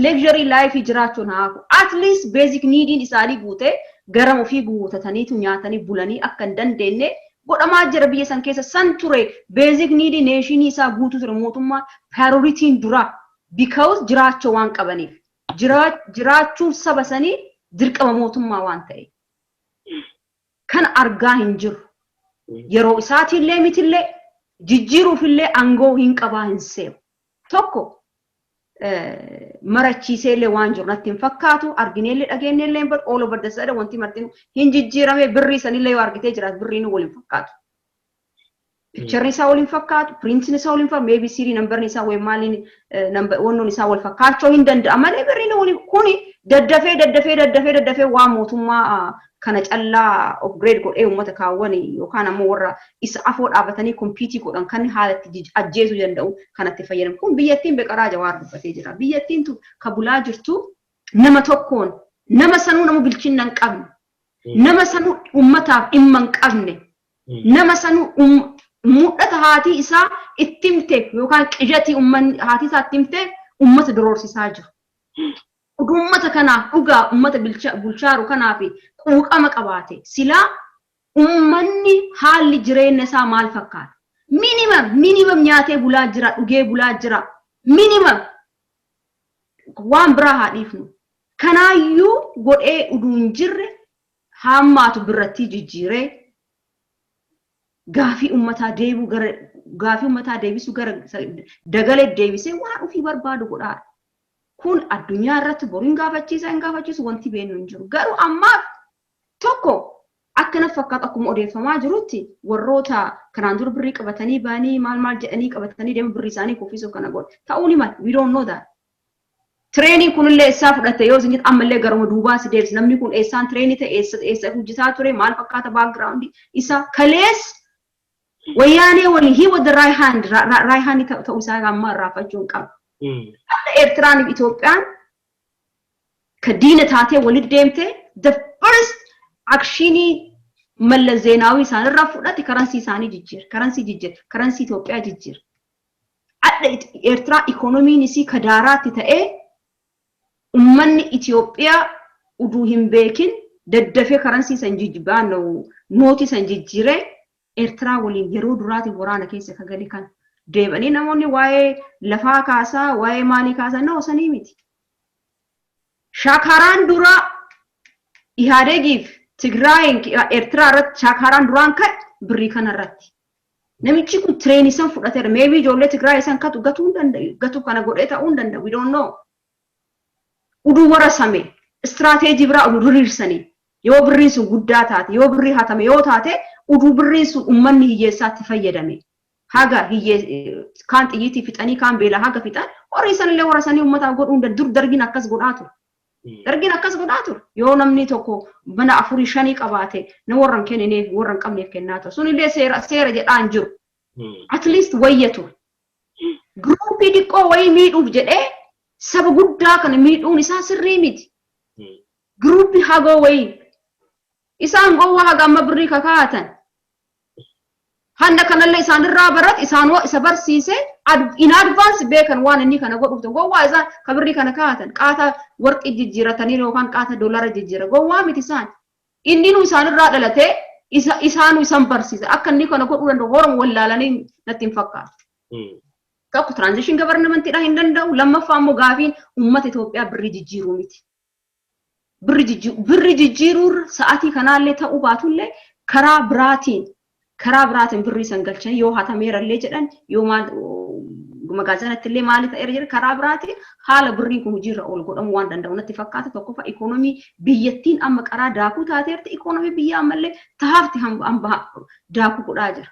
luxury life jiraachuun haa, at least basic neediin isaanii guutee garam ofii guutataniitu nyaatanii bulanii akka hin dandeenye godhamaa jira biyya san keessa. San ture basic needii nationii isaa guutuu ture mootummaa priorityn dura, because jiraachuu waan qabaniif, jiraachuun saba sanii dirqama mootummaa waan ta'e. Kan argaa hin jiru. Yeroo isaatiillee mitillee, jijjiiruufillee aangoo hin qabaa hin seeru. Tokko marachiiseellee waan jiru natti hin fakkaatu. Argineellee dhageenyeellee hin all over the sudden wanti martin hin jijjiirame. Birrii sanillee yoo argitee jiraat, birriin wal hin fakkaatu. Picturerri isaa wal hin fakkaatu, printiin isaa wal hin fakkaatu, maybe serial numberni isaa wayi maaliin wannoon isaa wal fakkaachuu hin danda'a malee birriin wal kuni daddafee daddafee daddafee daddafee waan mootummaa kana callaa upgrade godhee uummata kaawwan yookaan ammoo warra isa afoo dhaabatanii compete godhan kan haalatti ajjeesuu danda'u kanatti fayyadamu. Kun biyyattiin beqaraa Jawaar dubbatee jira. Biyyattiin ka bulaa jirtu nama tokkoon, nama sanuu nama bilchinna hin qabne, nama sanuu uummataaf dhimma hin qabne, nama sanuu mul'ata haatii isaa itti himteef yookaan qijatii uummanni haatii isaa itti himteef uummata doroorsisaa jiru. Uummata kanaaf dhugaa uummata bulchaaru kanaaf quuqama qabaate silaa uummanni haalli jireenya isaa maal fakkaata? Minimum nyaatee bulaa jira, dhugee bulaa jira. Minimum waan biraa haa dhiifnu. Kanaayyuu godhee uduu hin jirre hammaatu birrattii jijjiiree gaafii uummataa deebuu gara gaafii uummataa deebisuu gara dagalee deebisee waan ofii barbaadu godhaadha. Kun addunyaa irratti boru hin gaafachiisa hin gaafachiisu wanti beeknu hin jiru. Garuu ammaaf tokko akkana fakkaatu akkuma odeeffamaa jirutti warroota kanaan dura birrii qabatanii ba'anii maal maal jedhanii qabatanii deemu birrii isaanii kuffisuuf kana godhe. Ta'uu ni mala. We don't know that. Training kunillee eessaa fudhate yoo isin ammallee garuma duubaa si deebisa. Namni kun eessaan train ta'e, eessa eessa hojjetaa ture, maal fakkaata background isa kalees Wayyaanee waliin he was the right hand ta'uu isaa amma irraanfachuu hin qabu. Akka Eertiraan fi Itoophiyaan ka diina taatee walitti deemte, the first actionii Mallas Zeenaawii isaanirraa fudhate currency isaanii jijjiira. Currency jijjiira. Currency Itoophiyaa jijjiira. Adda Eertiraa ikoonomiin isii kadaaraatti ta'ee ummanni Itoophiyaa uduu hin beekin daddafee currency san jijjiiraan nootii san jijjiiree Eertiraa waliin yeroo duraatiif waraana keessa ka gale kana. Deebanii namoonni waa'ee lafaa kaasaa, waa'ee maalii kaasaa, nama sanii miti. Shaakaraan dura Ihaadegiif Tigraayin Eertiraa irratti shaakaraan duraan ka'e birrii kana irratti. Namichi kun trainii san fudhateera. Maybe ijoollee Tigraay san katu gatuu hin danda'u. Gatuu kana godhee ta'uu hin danda'u. We don't know. Uduu warasame istiraateejii biraa uduu diriirsanii yoo birriin sun guddaa taate, yoo birrii hatame yoo taate, uduu birriin sun uummanni hiyyeessaatti fayyadame, haga hiyyee kaan xiyyiitii fixanii, kaan beelaa haga fixan, horii sanillee warasanii uummataaf godhuu hin dur dargiin akkas godhaa ture. Dargiin akkas godhaa ture. Yoo namni tokko mana afurii shanii qabaate, na warra hin kennineef, warra hin qabneef kennaa ture. Sunillee seera seera jedhaa hin jiru. At least wayya ture. Groupii xiqqoo wayii miidhuuf jedhee saba guddaa kana miidhuun isaa sirrii miti. Groupii hagoo wayii isaan gowwaa haga amma birrii kakaa'atan. Handa kanallee isaanirraa barat, isaan isa barsiise, in advance beekan waan inni kana godhuuf. Gowwaa isaan ka birrii kana kaa'atan qaata warqii jijjiiratanii yookaan qaata doolara jijjiira, gowwaa miti isaan. Inni nu isaanirraa dhalatee isa isaanu isan barsiise akka inni kana godhuu danda'u horoma wallaalanii natti hin fakkaatu. Tokko, transition governmentiidha hin danda'u. Lammaffaa immoo gaafiin uummata Itoophiyaa birrii jijjiiruu miti. Birrii jijjiiruurra sa'aatii kanaallee ta'uu baatullee karaa biraatiin birrii san galchan, yoo hatameerallee jedhan, yoo maal magaazanatti illee maali ta'eera jedhan, karaa biraatiin haala birriin kun hojiirra oolu godhamuu waan danda'u natti fakkaata. Tokkoffaa, ikoonomii biyyattiin amma karaa daakuu taateerti, ikoonomii biyya ammallee tahaafti hamba daakuu godhaa jira.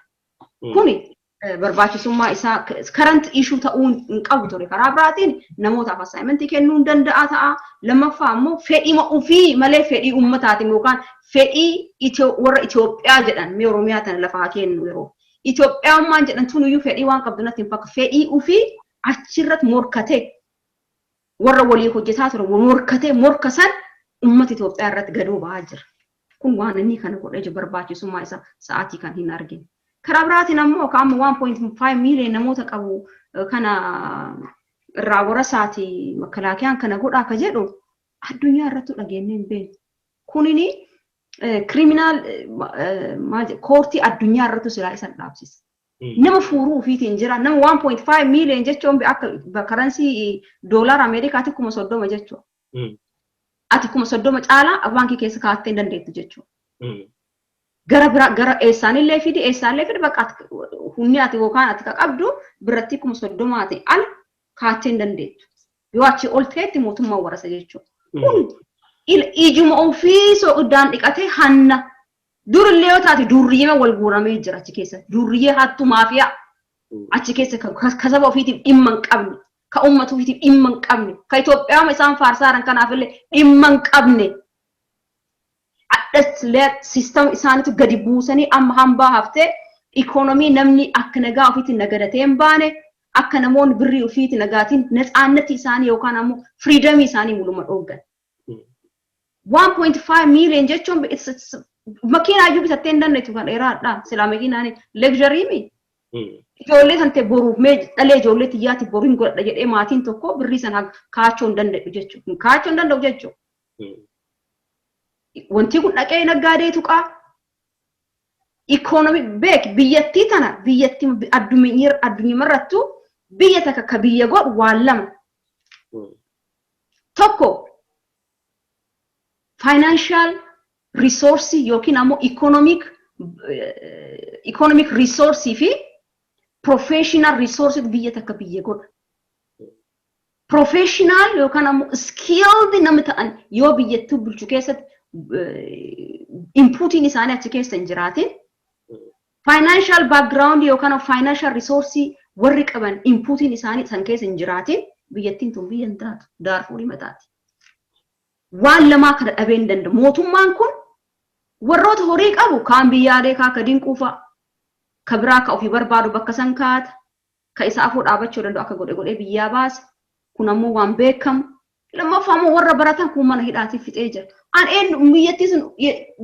Kuni barbaachisummaa isaa current issue ta'uu hin qabu ture. Karaa biraatiin namootaaf assignmentii kennuu hin danda'a ta'a. Lammaffaa immoo fedhii ofii malee fedhii uummataatiin yookaan fedhii warra Itoophiyaa jedhan mee Oromiyaa tana lafa haa kennu yeroo. Itoophiyummaan jedhan tun iyyuu fedhii waan qabdu natti hin fakkaatu. Fedhii ofii achirratti morkatee warra walii hojjetaa ture morkatee morka san uummata Itoophiyaa irratti gadoo ba'aa jira. Kun waan inni kana godhee jiru barbaachisummaa isaa sa'aatii kan hin argine. Karaa biraatiin ammoo ka amma 1.5 miiliyoon namoota qabu kana irraa warasaati makalaakiyaan kana godhaa ka jedhu addunyaa irratti dhageenyee hin beeknu. Kunini criminal courtii addunyaa irratti silaa isan dhaabsisa. Nama fuuruu ofiitiin jira. Nama 1.5 miiliyoon jechuun akka currency doolaara Ameerikaatti 30,000 jechuudha. Ati 30,000 caalaa baankii keessa kaa'attee hin dandeettu jechuudha. Gara bira gara eessaanillee fidi, eessaallee fidi, bakka humni ati yookaan ati ka qabdu biratti 30,000 ala kaa'attee hin dandeettu. Yoo achi ol ta'etti mootummaan warasa jechuudha. Kun ijuma ofii soqoddaan dhiqatee hanna. Durillee yoo taate durriyyee wal guuramee jira achi keessa. Durriyyee hattu maafiyaa achi keessa ka saba ofiitiif dhimma hin qabne, ka uummata ofiitiif dhimma hin qabne, ka Itoophiyaa isaan faarsaaran kanaafillee dhimma hin qabne. Addas system isaaniitu gadi buusanii amma hambaa haftee ikoonomii namni akka nagaa ofiitiin nagadatee hin baane, akka namoonni birrii ofiitiin nagaatiin natsaannatti isaanii yookaan ammoo freedomii isaanii muluma dhooggan. 1.5 million jechuun makiinaa iyyuu bitattee hin dandeettu kan dheeraadha. Silaa makiinaan luxury mi. Ijoollee san ta'e boruuf mee dhalee ijoollee xiyyaatti boruun godhadha jedhee maatiin tokko birrii sana kaachoo hin danda'u jechuudha. Kaachoo hin danda'u jechuudha. Wanti kun dhaqee naggaadee tuqaa. Ikoonomii beek biyyattii tana, biyyattii addunyaarrattuu biyya takka ka biyya godhu waan lama. Tokko, financial resource yookiin ammoo economic resource fi professional resource biyya takka biyya godha. Professional yookaan ammoo skilled nama ta'an yoo biyyattuu bulchu keessatti Inputiin isaanii achi keessa hin jiraatin, financial background yookaan financial resource warri qaban inputiin isaanii san keessa hin jiraatin, biyyattiin tun biyya hin taatu, Daarfuurii mataati. Waan lamaa kana dhabee hin danda'u. Mootummaan kun warroota horii qabu kaan biyyaalee kaa akka Dinquu fa'a, ka biraa ka ofii barbaadu bakka san kaata, ka isa afoo dhaabachuu danda'u akka godhe godhee biyyaa baasa. Kun ammoo waan beekamu. Lammaffaa immoo warra baratan kun mana hidhaatiif fixee jira. An eenyu biyyattiin sun,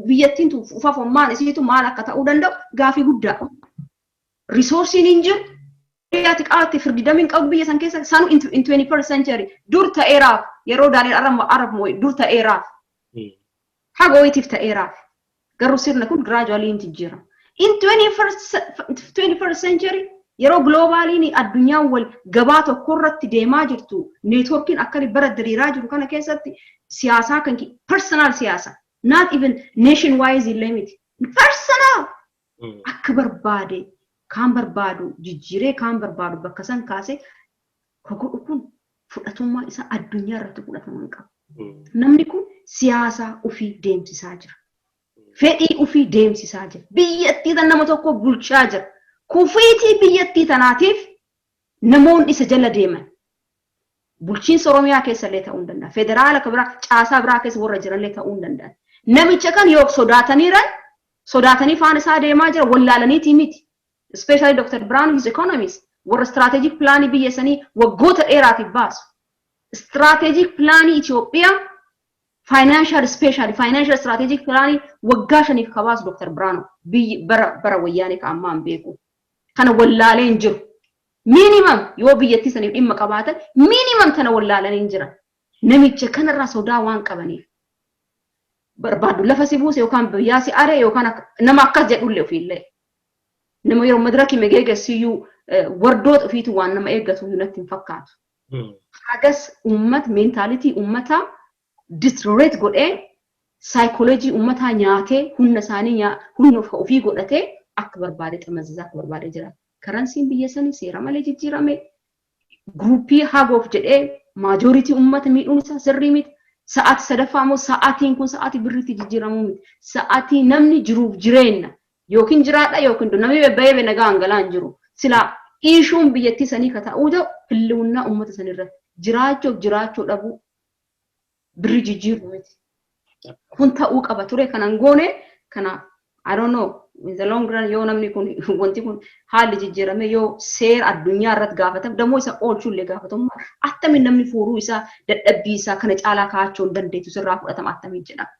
biyyattiin tun ufafummaan isiitu maal akka ta'uu danda'u gaafii guddaa. Resourceiin hin jiru. Ati qabatte freedomiin qabu biyya san keessa sanu in 21st century dur ta'eeraaf, yeroo Daani'el Arab Mooyi dur ta'eeraaf. Haga wayiitiif ta'eeraaf. Garuu sirna kun gradually hin jijjiirama. In 21st century, yeroo globaliin addunyaan wal gabaa tokko irratti deemaa jirtu, networkiin akka bara diriiraa jiru kana keessatti, siyaasaa kan personal siyaasa, not even nation wise illee miti, personal akka barbaade kaan barbaadu jijjiiree, kaan barbaadu bakka san kaasee ka godhu kun fudhatummaa isaa addunyaa irratti fudhatama hin qabu. Namni kun siyaasaa ofii deemsisaa jira. Fedhii ofii deemsisaa jira. Biyyattii tan nama tokko bulchaa jira. Kufiitii biyyattii tanaatiif namoonni isa jala deeman. Bulchiinsa Oromiyaa keessa illee ta'uu hin danda'a. Federaala ka biraa, caasaa biraa keessa warra jiranillee ta'uu hin danda'a. Namicha kan yoo sodaataniiran, sodaatanii faana isaa deemaa jira, wallaalaniitii miti. Especially Dr. Brown is economist. Warra strategic planii biyya sanii waggoota dheeraatiif baasu. Strategic planii Itoophiyaa, financial, specially financial strategic planii waggaa 5f ka baasu Dr. Brown biyyi bara wayyaanee ka ammaa hin beeku. Kana wallaalee hin jiru. Minimum yoo biyyattii saniif dhimma qabaatan, minimum tana wallaalanii hin jiran. Namicha kanarraa sodaa waan qabaniif. Barbaadu lafa si buuse yookaan biyyaa si are yookaan nama akkas jedhullee ofiillee. Nama yeroo madirakii megeegessiyyuu wardoota ofiitu waan nama eeggatu natti hin fakkaatu. Hagas uummat mentality uummataa deteriorate godhee, saayikooloojii uummataa nyaatee, humna isaanii humna ofii godhatee, akka barbaade xamazizaa, akka barbaade jira. Currencyn biyya sanii seera malee jijjiirame, groupii hagoof jedhee majority uummata miidhuun isaa sirrii miti. Sa'aatii sadaffaa immoo sa'aatiin kun sa'aatii birriitti jijjiiramuu miti. Sa'aatii namni jiruuf jireenya yookiin jiraadha yookiin namni bebba'ee nagaa hangalaa hin jiru. Silaa issueun biyyattii sanii ka ta'uu ta'u hilliwunnaa uummata sanirratti jiraachuuf jiraachuu dhabuu, birri jijjiiruu miti. Kun ta'uu qaba ture, kanan goone. Kanaaf I don't know, in the long run yoo namni kun, wanti kun haalli jijjiirame, yoo seera addunyaa irratti gaafatame, dammoo isa oolchuullee gaafatamummaa attamiin namni fuuruu isaa, dadhabbii isaa kana caalaa kaa'achuu hin dandeettu, sirraa fudhatama attamiin jedhama.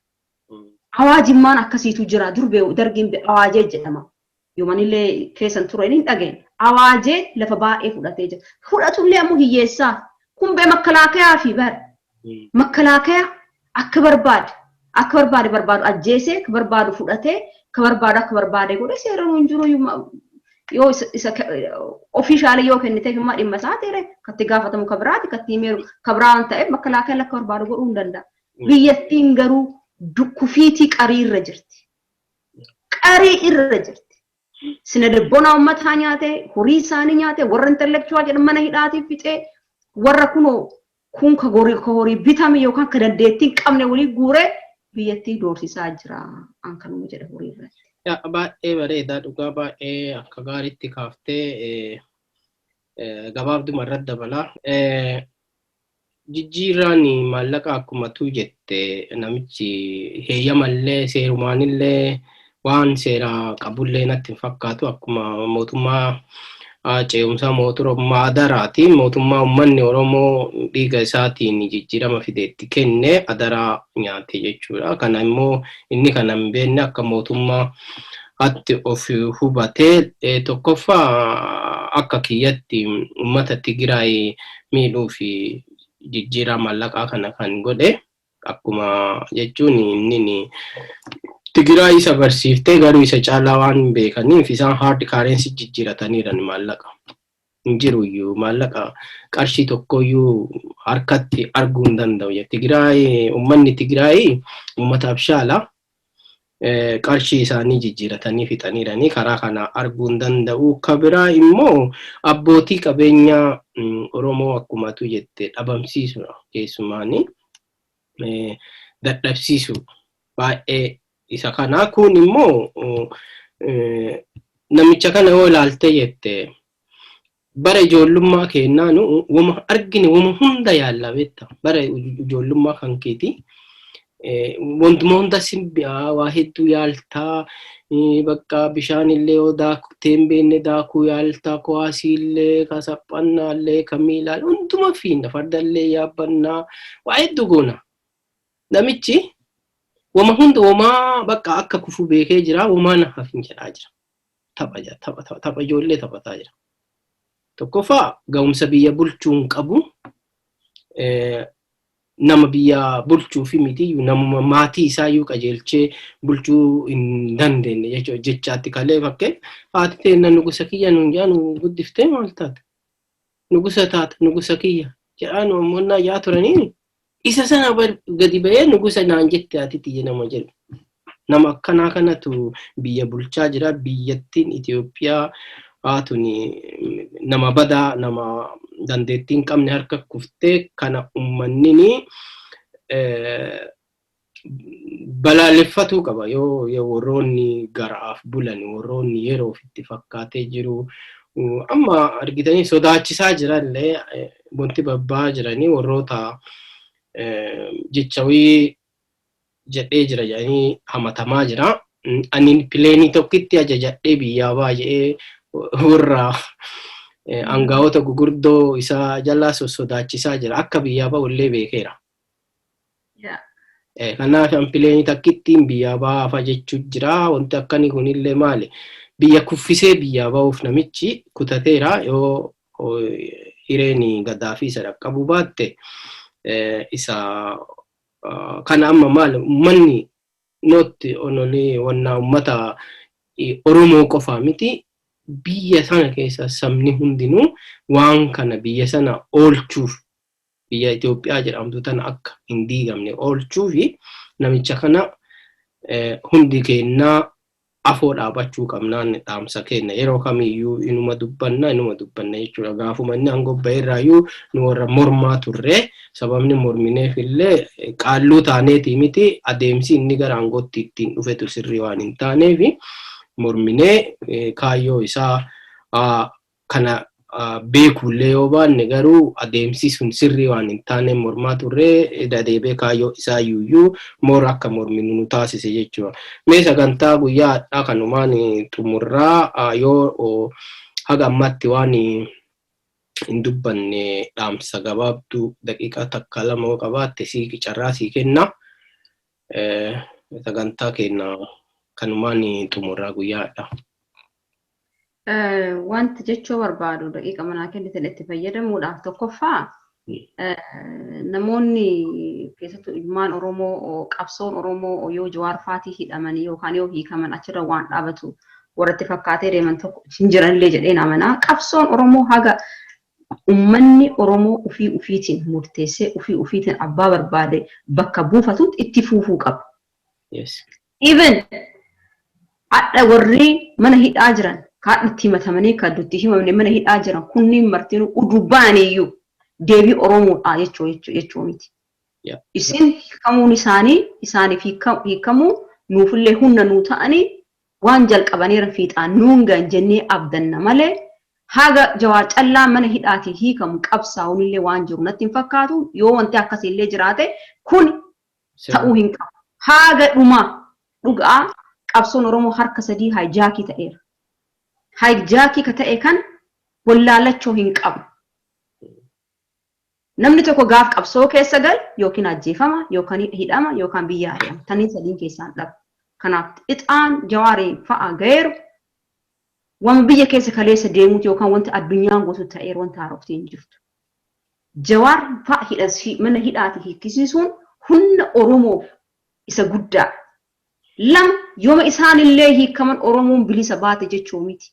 Awaajimmaan akkasiitu jira, dur dargiin awaajee jedhama. Yoomanillee keessan ture hin dhageenye. Awaajee lafa baay'ee fudhatee jira. Fudhatullee ammoo hiyyeessaaf. Kun bee makkalaakayaa fi bara. Makkalaakayaa akka barbaade barbaadu ajjeesee, akka barbaadu fudhatee, akka barbaadu akka barbaade godhe, seera hin jiru. Yoo isa officially yoo kennite immoo dhimma isaa ta'e, katti gaafatamu ka biraati, katti himeeru ka biraa waan ta'eef, makkalaakayaan akka barbaadu godhuu hin danda'a. Biyyattiin garuu kufiitii qarii irra jirti. Qarii irra jirti. Sina dibbonaa uummataa nyaate, horii isaanii nyaate, warra intellectual jedhan mana hidhaatiif fixee, warra kunoo kun ka horii bitame yookaan ka dandeettii hin qabne walii guuree biyyattii doorsisaa jira. An kanuma jedha horii irratti. Baay'ee bareedaa, dhugaa baay'ee akka gaariitti kaaftee, gabaabduma irratti dabalaa. Jijjiirraan maallaqa akkuma tuu jette, namichi heeyyamallee seerumaanillee waan seera qabullee natti hin fakkaatu. Akkuma mootummaa ce'umsaa mootummaa adaraati. Mootummaa uummanni Oromoo dhiiga isaatiin jijjiirama fideetti kenne adaraa nyaate jechuudha. Kana immoo inni kana hin beekne akka mootummaa atti of hubatee, tokkoffaa akka kiyyatti uummata Tigraay miidhuu fi jijjiiraa maallaqaa kana kan godhe, akkuma jechuun inni Tigraay isa barsiiftee garuu isa caalaa waan beekaniif isaan hard currency jijjiirataniiran maallaqa. Hin jiru iyyuu, maallaqa qarshii tokkoyyuu harkatti arguu hin danda'u. Tigraay, uummanni Tigraay uummata abshaala. Qarshii isaanii jijjiiratanii fixaniiranii karaa kana arguu hin danda'u. Ka biraa immoo abbootii qabeenyaa Oromoo akkumatu jette dhabamsiisudha, keessumaanii dadhabsiisu. Baay'ee isa kana kun immoo namicha kana yoo ilaalte jette, bara ijoollummaa keenyaa nu wama argine wama hunda yaalla, beekta. Bara ijoollummaa kan keeti wantuma hunda simbi'aa, waa hedduu yaaltaa, bakka bishaan illee yoo daaktee hin beekne daakuu yaaltaa, kuwaasii illee, ka saphannaa illee, ka miilaa hunduma fiinna, farda illee yaabbannaa, waa hedduu goona. Namichi wama hunda wamaa bakka akka kufu beekee jira, wamaa na hafin jedhaa jira. Tapha tapha tapha ijoollee taphataa jira. Tokkoffaa, ga'umsa biyya bulchuu hin qabu. Nama biyya bulchuu fi miti, namuma maatii isaayyuu qajeelchee bulchuu hin dandeenye jechuudha. Jechaatti kalee fakkeen haati teenna nugusa kiyya nuun jaa nu guddiftee maal taate? Nugusa taate, nugusa kiyya jedhaa nu ammoo yaa turanii, isa sana gadi ba'ee nugusa naan jette haati tiyya nama jedhu. Nama akkanaa kanatu biyya bulchaa jira. Biyyattiin Itoophiyaa haatuni nama badaa, nama dandeettii hin qabne harka kuftee, kana uummanni balaaleffatuu qaba. Yoo warroonni garaaf bulan, warroonni yeroo ofitti fakkaatee jiru, amma argitanii sodaachisaa jirallee, wanti babbaa jiranii warroota jechawii jedhee jira jedhanii hamatamaa jira. Ani plane tokkitti ajajadhee biyyaa baay'ee warra aangaa'ota gugurdoo isaa jalaa sossodaachisaa jira. Akka biyyaa ba'u illee beekeera. Kanaaf an plane takkittiin biyyaa ba'aafa jechuu jira. Wanti akkanii kunillee maali? Biyya kuffisee biyyaa ba'uuf namichi kutateera. Yoo hireen gadaa fi isa dhaqqabuu baatte, isa kana amma maali, uummanni nootti onolee wannaa uummata Oromoo qofaa miti, biyya sana keessa sabni hundinuu waan kana biyya sana oolchuuf, biyya Itoophiyaa jedhamtu tana akka hin diigamne oolchuufi namicha kana hundi kennaa afoo dhaabachuu qabnaan dhaamsa kenna. Yeroo kamiyyuu inuma dubbanna, inuma dubbanna jechuudha. Gaafuma inni aangoo ba'eerraayyuu nu warra mormaa turre. Sababni mormineef illee qaalluu taaneetii miti, adeemsi inni gara aangootti ittiin dhufetu sirrii waan hin taaneef morminee. Kaayyoo isaa kana beekuullee yoo baanne, garuu adeemsi sun sirrii waan hin taane mormaa turre. Deebi'ee kaayyoo isaa iyyuu moora akka morminu nu taasise jechuudha. Mee sagantaa guyyaa har'aa kanumaan xumurraa. Yoo haga ammaatti waan hin dubbanne, dhaamsa gabaabduu daqiiqaa takka lama yoo qabaatte sii carraa sii kenna. Sagantaa keenya kanumaan xumurraa guyyaa har'aa. Wanti jechuu barbaadu daqiiqa manaa kennitan itti fayyadamuudhaaf, tokkoffaa, namoonni keessattuu ilmaan Oromoo, qabsoon Oromoo yoo Jawaar faatii hidhamanii yookaan yoo hiikaman achirra waan dhaabatu warratti fakkaatee deeman tokko hin jiranillee jedheen amanaa. Qabsoon Oromoo haga uummanni Oromoo ufii ufiitiin murteessee ufii ufiitiin abbaa barbaade bakka buufatutti itti fufuu qaba. Even hadha warri mana hidhaa jiran, kaadha itti himatamanii kan itti himamne mana hidhaa jiran kunniin martinuu udubaaniyyuu deebii Oromoodha jechuu miti. Isin hiikamuun isaanii, isaaniif hiikamuu nuufillee humna nuu ta'anii waan jalqabaniira fiixaan nuun gahan jennee abdanna malee, haga Jawaar callaa mana hidhaatii hiikamu qabsaa'uunillee waan jiru natti hin fakkaatu. Yoo wanti akkasiillee jiraate, kun ta'uu hin qabu. Haga dhumaa dhugaa qabsoon Oromoo harka sadii hijack ta'eera. Hijack ka ta'e kan wallaalachuu hin qabu. Namni tokko gaaf qabsoo keessa gal yookiin ajjeefama yookaan hidhama yookaan biyya ari'ama. Taniin sadiin keessaan dhabu. Kanaaf ixaan Jawaarii fa'a ga'eeru waan biyya keessa kaleessa deemuuti yookaan wanti addunyaan gootu ta'eeru, wanta haarofti hin jirtu. Jawaar fa'a mana hidhaati hiikkisiisuun humna Oromoof isa guddaa. Lama, yooma isaanillee hiikaman Oromoon bilisa baate jechuu miti.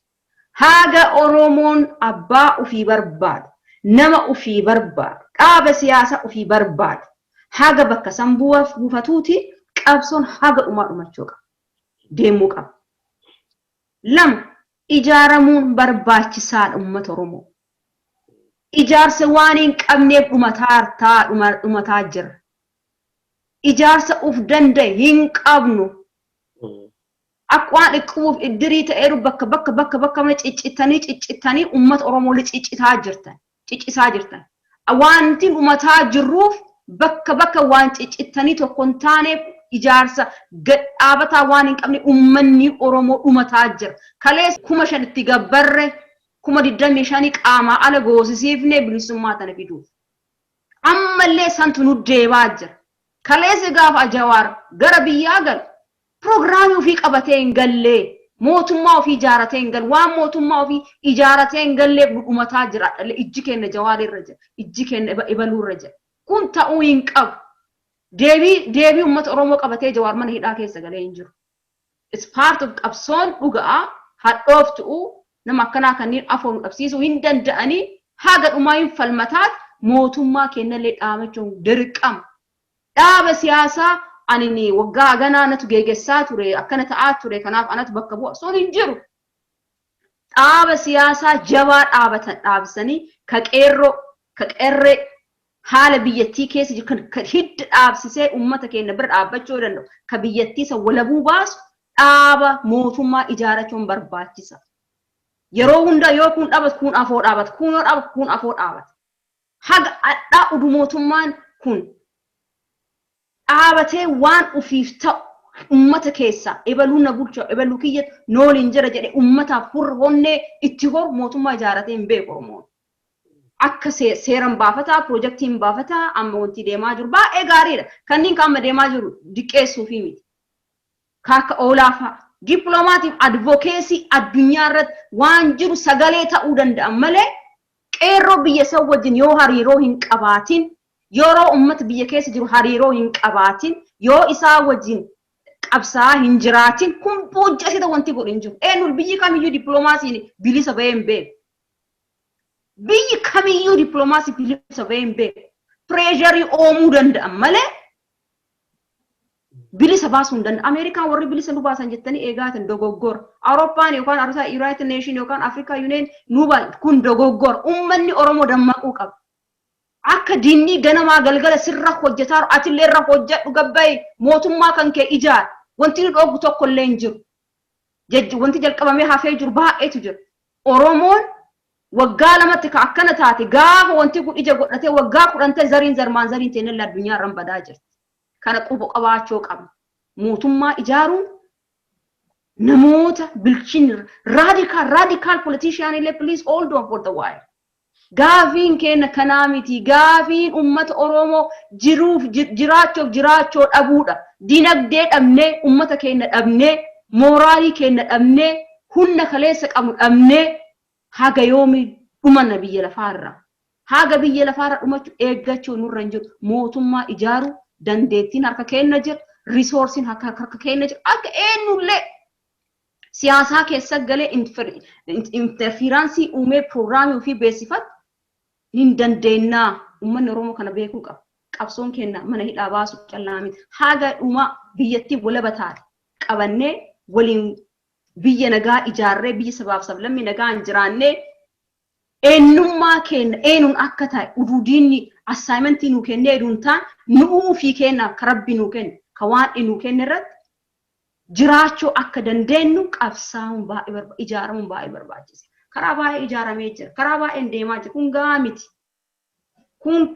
Haga Oromoon abbaa ufii barbaadu, nama ufii barbaadu, dhaaba siyaasaa ufii barbaadu, haga bakka san buufatuuti qabsoon haga dhumaa dhumachuu qaba. Deemuu qaba. Lama, ijaaramuun barbaachisaadha uummata Oromoo. Ijaarsa waan hin qabneef dhumataa dhumataa jira. Ijaarsa uf danda'e hin qabnu. Akka waan dhukkubuuf iddirii ta'eeru bakka bakka bakka bakka mana ciccittanii ciccittanii uummata Oromoo ciccitaa jirtan. Ciccisaa jirtan. Wanti dhumataa jirruuf bakka bakka waan ciccittanii tokko hin taaneef, ijaarsa dhaabataa waan hin qabne uummanni Oromoo dhumataa jira. Kaleessa 5,000 itti gabbarre, 25,000 qaamaa ala goosisiifne bilisummaa tana fiduuf. Ammallee santu nu deebaa jira. Kaleessa gaafa Jawaar gara biyyaa galu piroogiraamii ofii qabatee hin gallee, mootummaa ofii ijaaratee hin galle, waan mootummaa ofii ijaaratee hin galleef nu dhumataa jira. Ijji keenya Jawaar irra jira. Ijji keenya ibaluu irra jira. Kun ta'uu hin qabu. Deebii uummata Oromoo qabatee Jawaar mana hidhaa keessa galee hin jiru. It's part of qabsoon dhugaa hadhooftu'u. Nama akkanaa kanneen afoon dhabsiisuu hin danda'anii haga dhumaa hin falmataat mootummaa kennallee dhaamachuun dirqama. Dhaaba siyaasaa ani waggaa ganaa natu geegessaa ture, akkana ta'aa ture, kanaaf anatu bakka bu'a sun hin jiru. Dhaaba siyaasaa jabaa dhaabatan dhaabsanii ka qeerroo ka qeerree haala biyyattii keessa jiru kan hidda dhaabsisee uummata keenya bira dhaabbachuu danda'u, ka biyyattii isa walabuu baasu dhaaba mootummaa ijaarachuun barbaachisa. Yeroo hunda yoo kun dhaabatu kun afoo dhaabata, kun yoo dhaabatu kun afoo dhaabata. Haga adhaa udu mootummaan kun dhaabatee waan ufiif ta'u ummata keessaa ebaluu na bulcha, ebaluu kiyya nooliin jira jedhe ummataaf hurra honnee itti horu mootummaa ijaaratee hin beeku Oromoon. Akka seeran baafataa, piroojaktiin baafataa, amma wanti deemaa jiru baay'ee gaariidha. Kanneen kan amma deemaa jiru diqqeessuufii miti. Kaaka oolaa fa'a. Dippiloomaatiif advocacy addunyaa irratti waan jiru sagalee ta'uu danda'an malee, qeerroo biyya san wajjin yoo hariiroo hin qabaatin, yeroo ummata biyya keessa jiru hariiroo hin qabaatin, yoo isaa wajjin qabsaa hin jiraatin, kun boojjasita wanti godhu hin jiru. Eenyu biyyi kamiyyuu dippiloomaasiin bilisa bahee hin beeku. Biyyi kamiyyuu dippiloomaasii bilisa bahee hin beeku. Pressure uumuu danda'an malee bilisa baasuu hin danda'an. Ameerikaan warri bilisa nu baasan jettanii eegaatan dogoggora. Awurooppaan yookaan Arsaa United Nation yookaan Africa Union nu kun dogoggora. Uummanni Oromoo dammaquu qaba. Akka diinni ganamaa galgala sirra hojjetaa, atillee irra hojjedhu, gabbayi mootummaa kan kee ijaar. Wanti nu dhoogu tokko illee hin jiru. Wanti jalqabamee hafee jiru baay'eetu jira. Oromoon waggaa 2tti ka akkana taate, gaafa wanti kun ija godhatee waggaa 10 ta'e, zariin zarmaan zariin ta'e addunyaa irraan badaa jirti. Kana quba qabaachuu qabna. Mootummaa ijaaruun namoota bilchin radical radical politician illee, please hold on for the while. Gaafiin keenya kanaa miti. Gaafiin uummata Oromoo jiruuf jiraachuuf jiraachuu dhabuudha. Dinagdee dhabnee, uummata keenya dhabnee, mooraalii keenya dhabnee, humna kaleessa qabnu dhabnee haga yoomii dhumanna biyya lafaarra? Haga biyya lafaarra dhumachuu eeggachuu nurra hin jiru. Mootummaa ijaaruu dandeettiin harka keenya jira. Resourceiin harka keenya jira. Akka eenyullee siyaasaa keessa galee interference uumee piroogiraamii ofii beeksifatu hin dandeennaa. Uummanni Oromoo kana beekuu qaba. Qabsoon keenya mana hidhaa baasu callaa miti. Haga dhuma biyyattii walaba taate qabannee waliin biyya nagaa ijaarree, biyya sabaaf sablammii nagaa hin jiraannee, eenyummaa keenya eenyuun akka ta'e uduu diinni assignment nuu kennee eduun ta'an, nu'uu ofii keenyaaf ka Rabbi nuu kenne, ka waan nuu kenne irratti jiraachuu akka dandeenyu qabsaa'uun baay'ee barbaachisa, ijaaramuun baay'ee barbaachisa. Karaa baay'ee ijaaramee jira. Karaa baay'een deemaa jira. Kun gahaa miti. Kun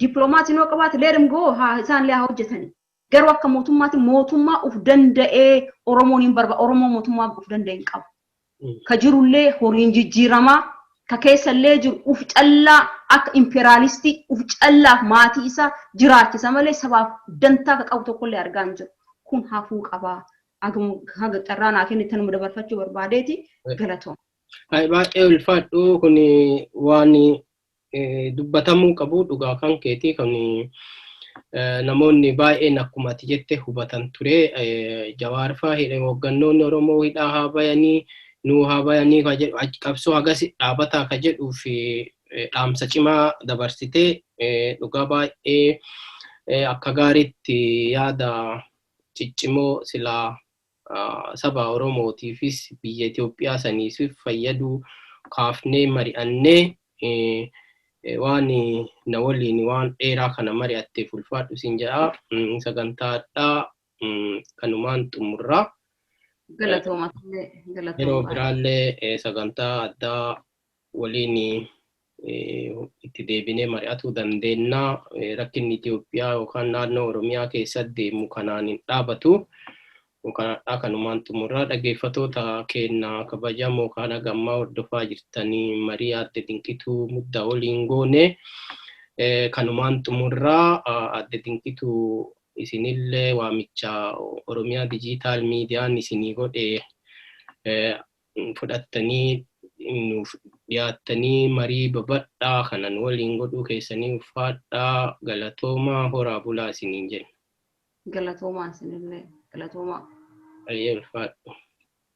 dippiloomaasii noo qabaate, let him go, haa isaan illee haa hojjetani. Garuu akka mootummaatti mootummaa uf danda'ee Oromoon hin barbaadu. Oromoo mootummaa uf danda'e hin qabu. Ka jirullee horiin jijjiiramaa, ka keessallee jiru uf callaa akka imperialistii uf callaaf maatii isaa jiraachisa malee sabaaf dantaa ka qabu tokkollee argaa hin jiru. Kun hafuu qabaa. Haga carraa naa kennitan tanuma dabarfachuu barbaadeeti, galatooma. Baay'ee ulfaadhu. Kun waan dubbatamuu qabu, dhugaa kan keetii. Kan namoonni baay'een akkuma ati jette hubatan ture. Jawaar fa'aa hooggannoonni Oromoo hidhaa haa bayanii, nuu haa bayanii ka jedhu, qabsoo hagas dhaabataa ka jedhuu fi dhaamsa cimaa dabarsitee, dhugaa baay'ee akka gaariitti yaada ciccimoo silaa saba Oromootiifis biyya Itoophiyaa saniifis fayyaduu kaafnee mari'annee. Waan na waliin waan dheeraa kana mari'atteef ulfaadhu siin jedha. Sagantaadhaa kanumaan xumurraa. Galatooma. Yeroo biraallee sagantaa addaa waliin itti deebinee mari'atuu dandeenya. Rakkinni Itoophiyaa yookaan naannoo Oromiyaa keessatti deemu kanaan hin dhaabatu. Kanadhaa kanumaan xumurraa. Dhaggeeffatoota keenya kabajamoo kana gammaa hordofaa jirtanii, marii Aadde Dinqituu Muddaa waliin goone kanumaan xumurraa. Aadde Dinqituu, isinillee waamicha Oromiyaa Digital Miidiyaan isinii godhe fudhattanii nuuf dhiyaattanii marii babadhaa kanan waliin godhuu keessanii ulfaadhaa, galatoomaa, horaa bulaa isiniin jenna. Galatoomaa, isinillee galatoomaa. Ayyee, ulfaadhu.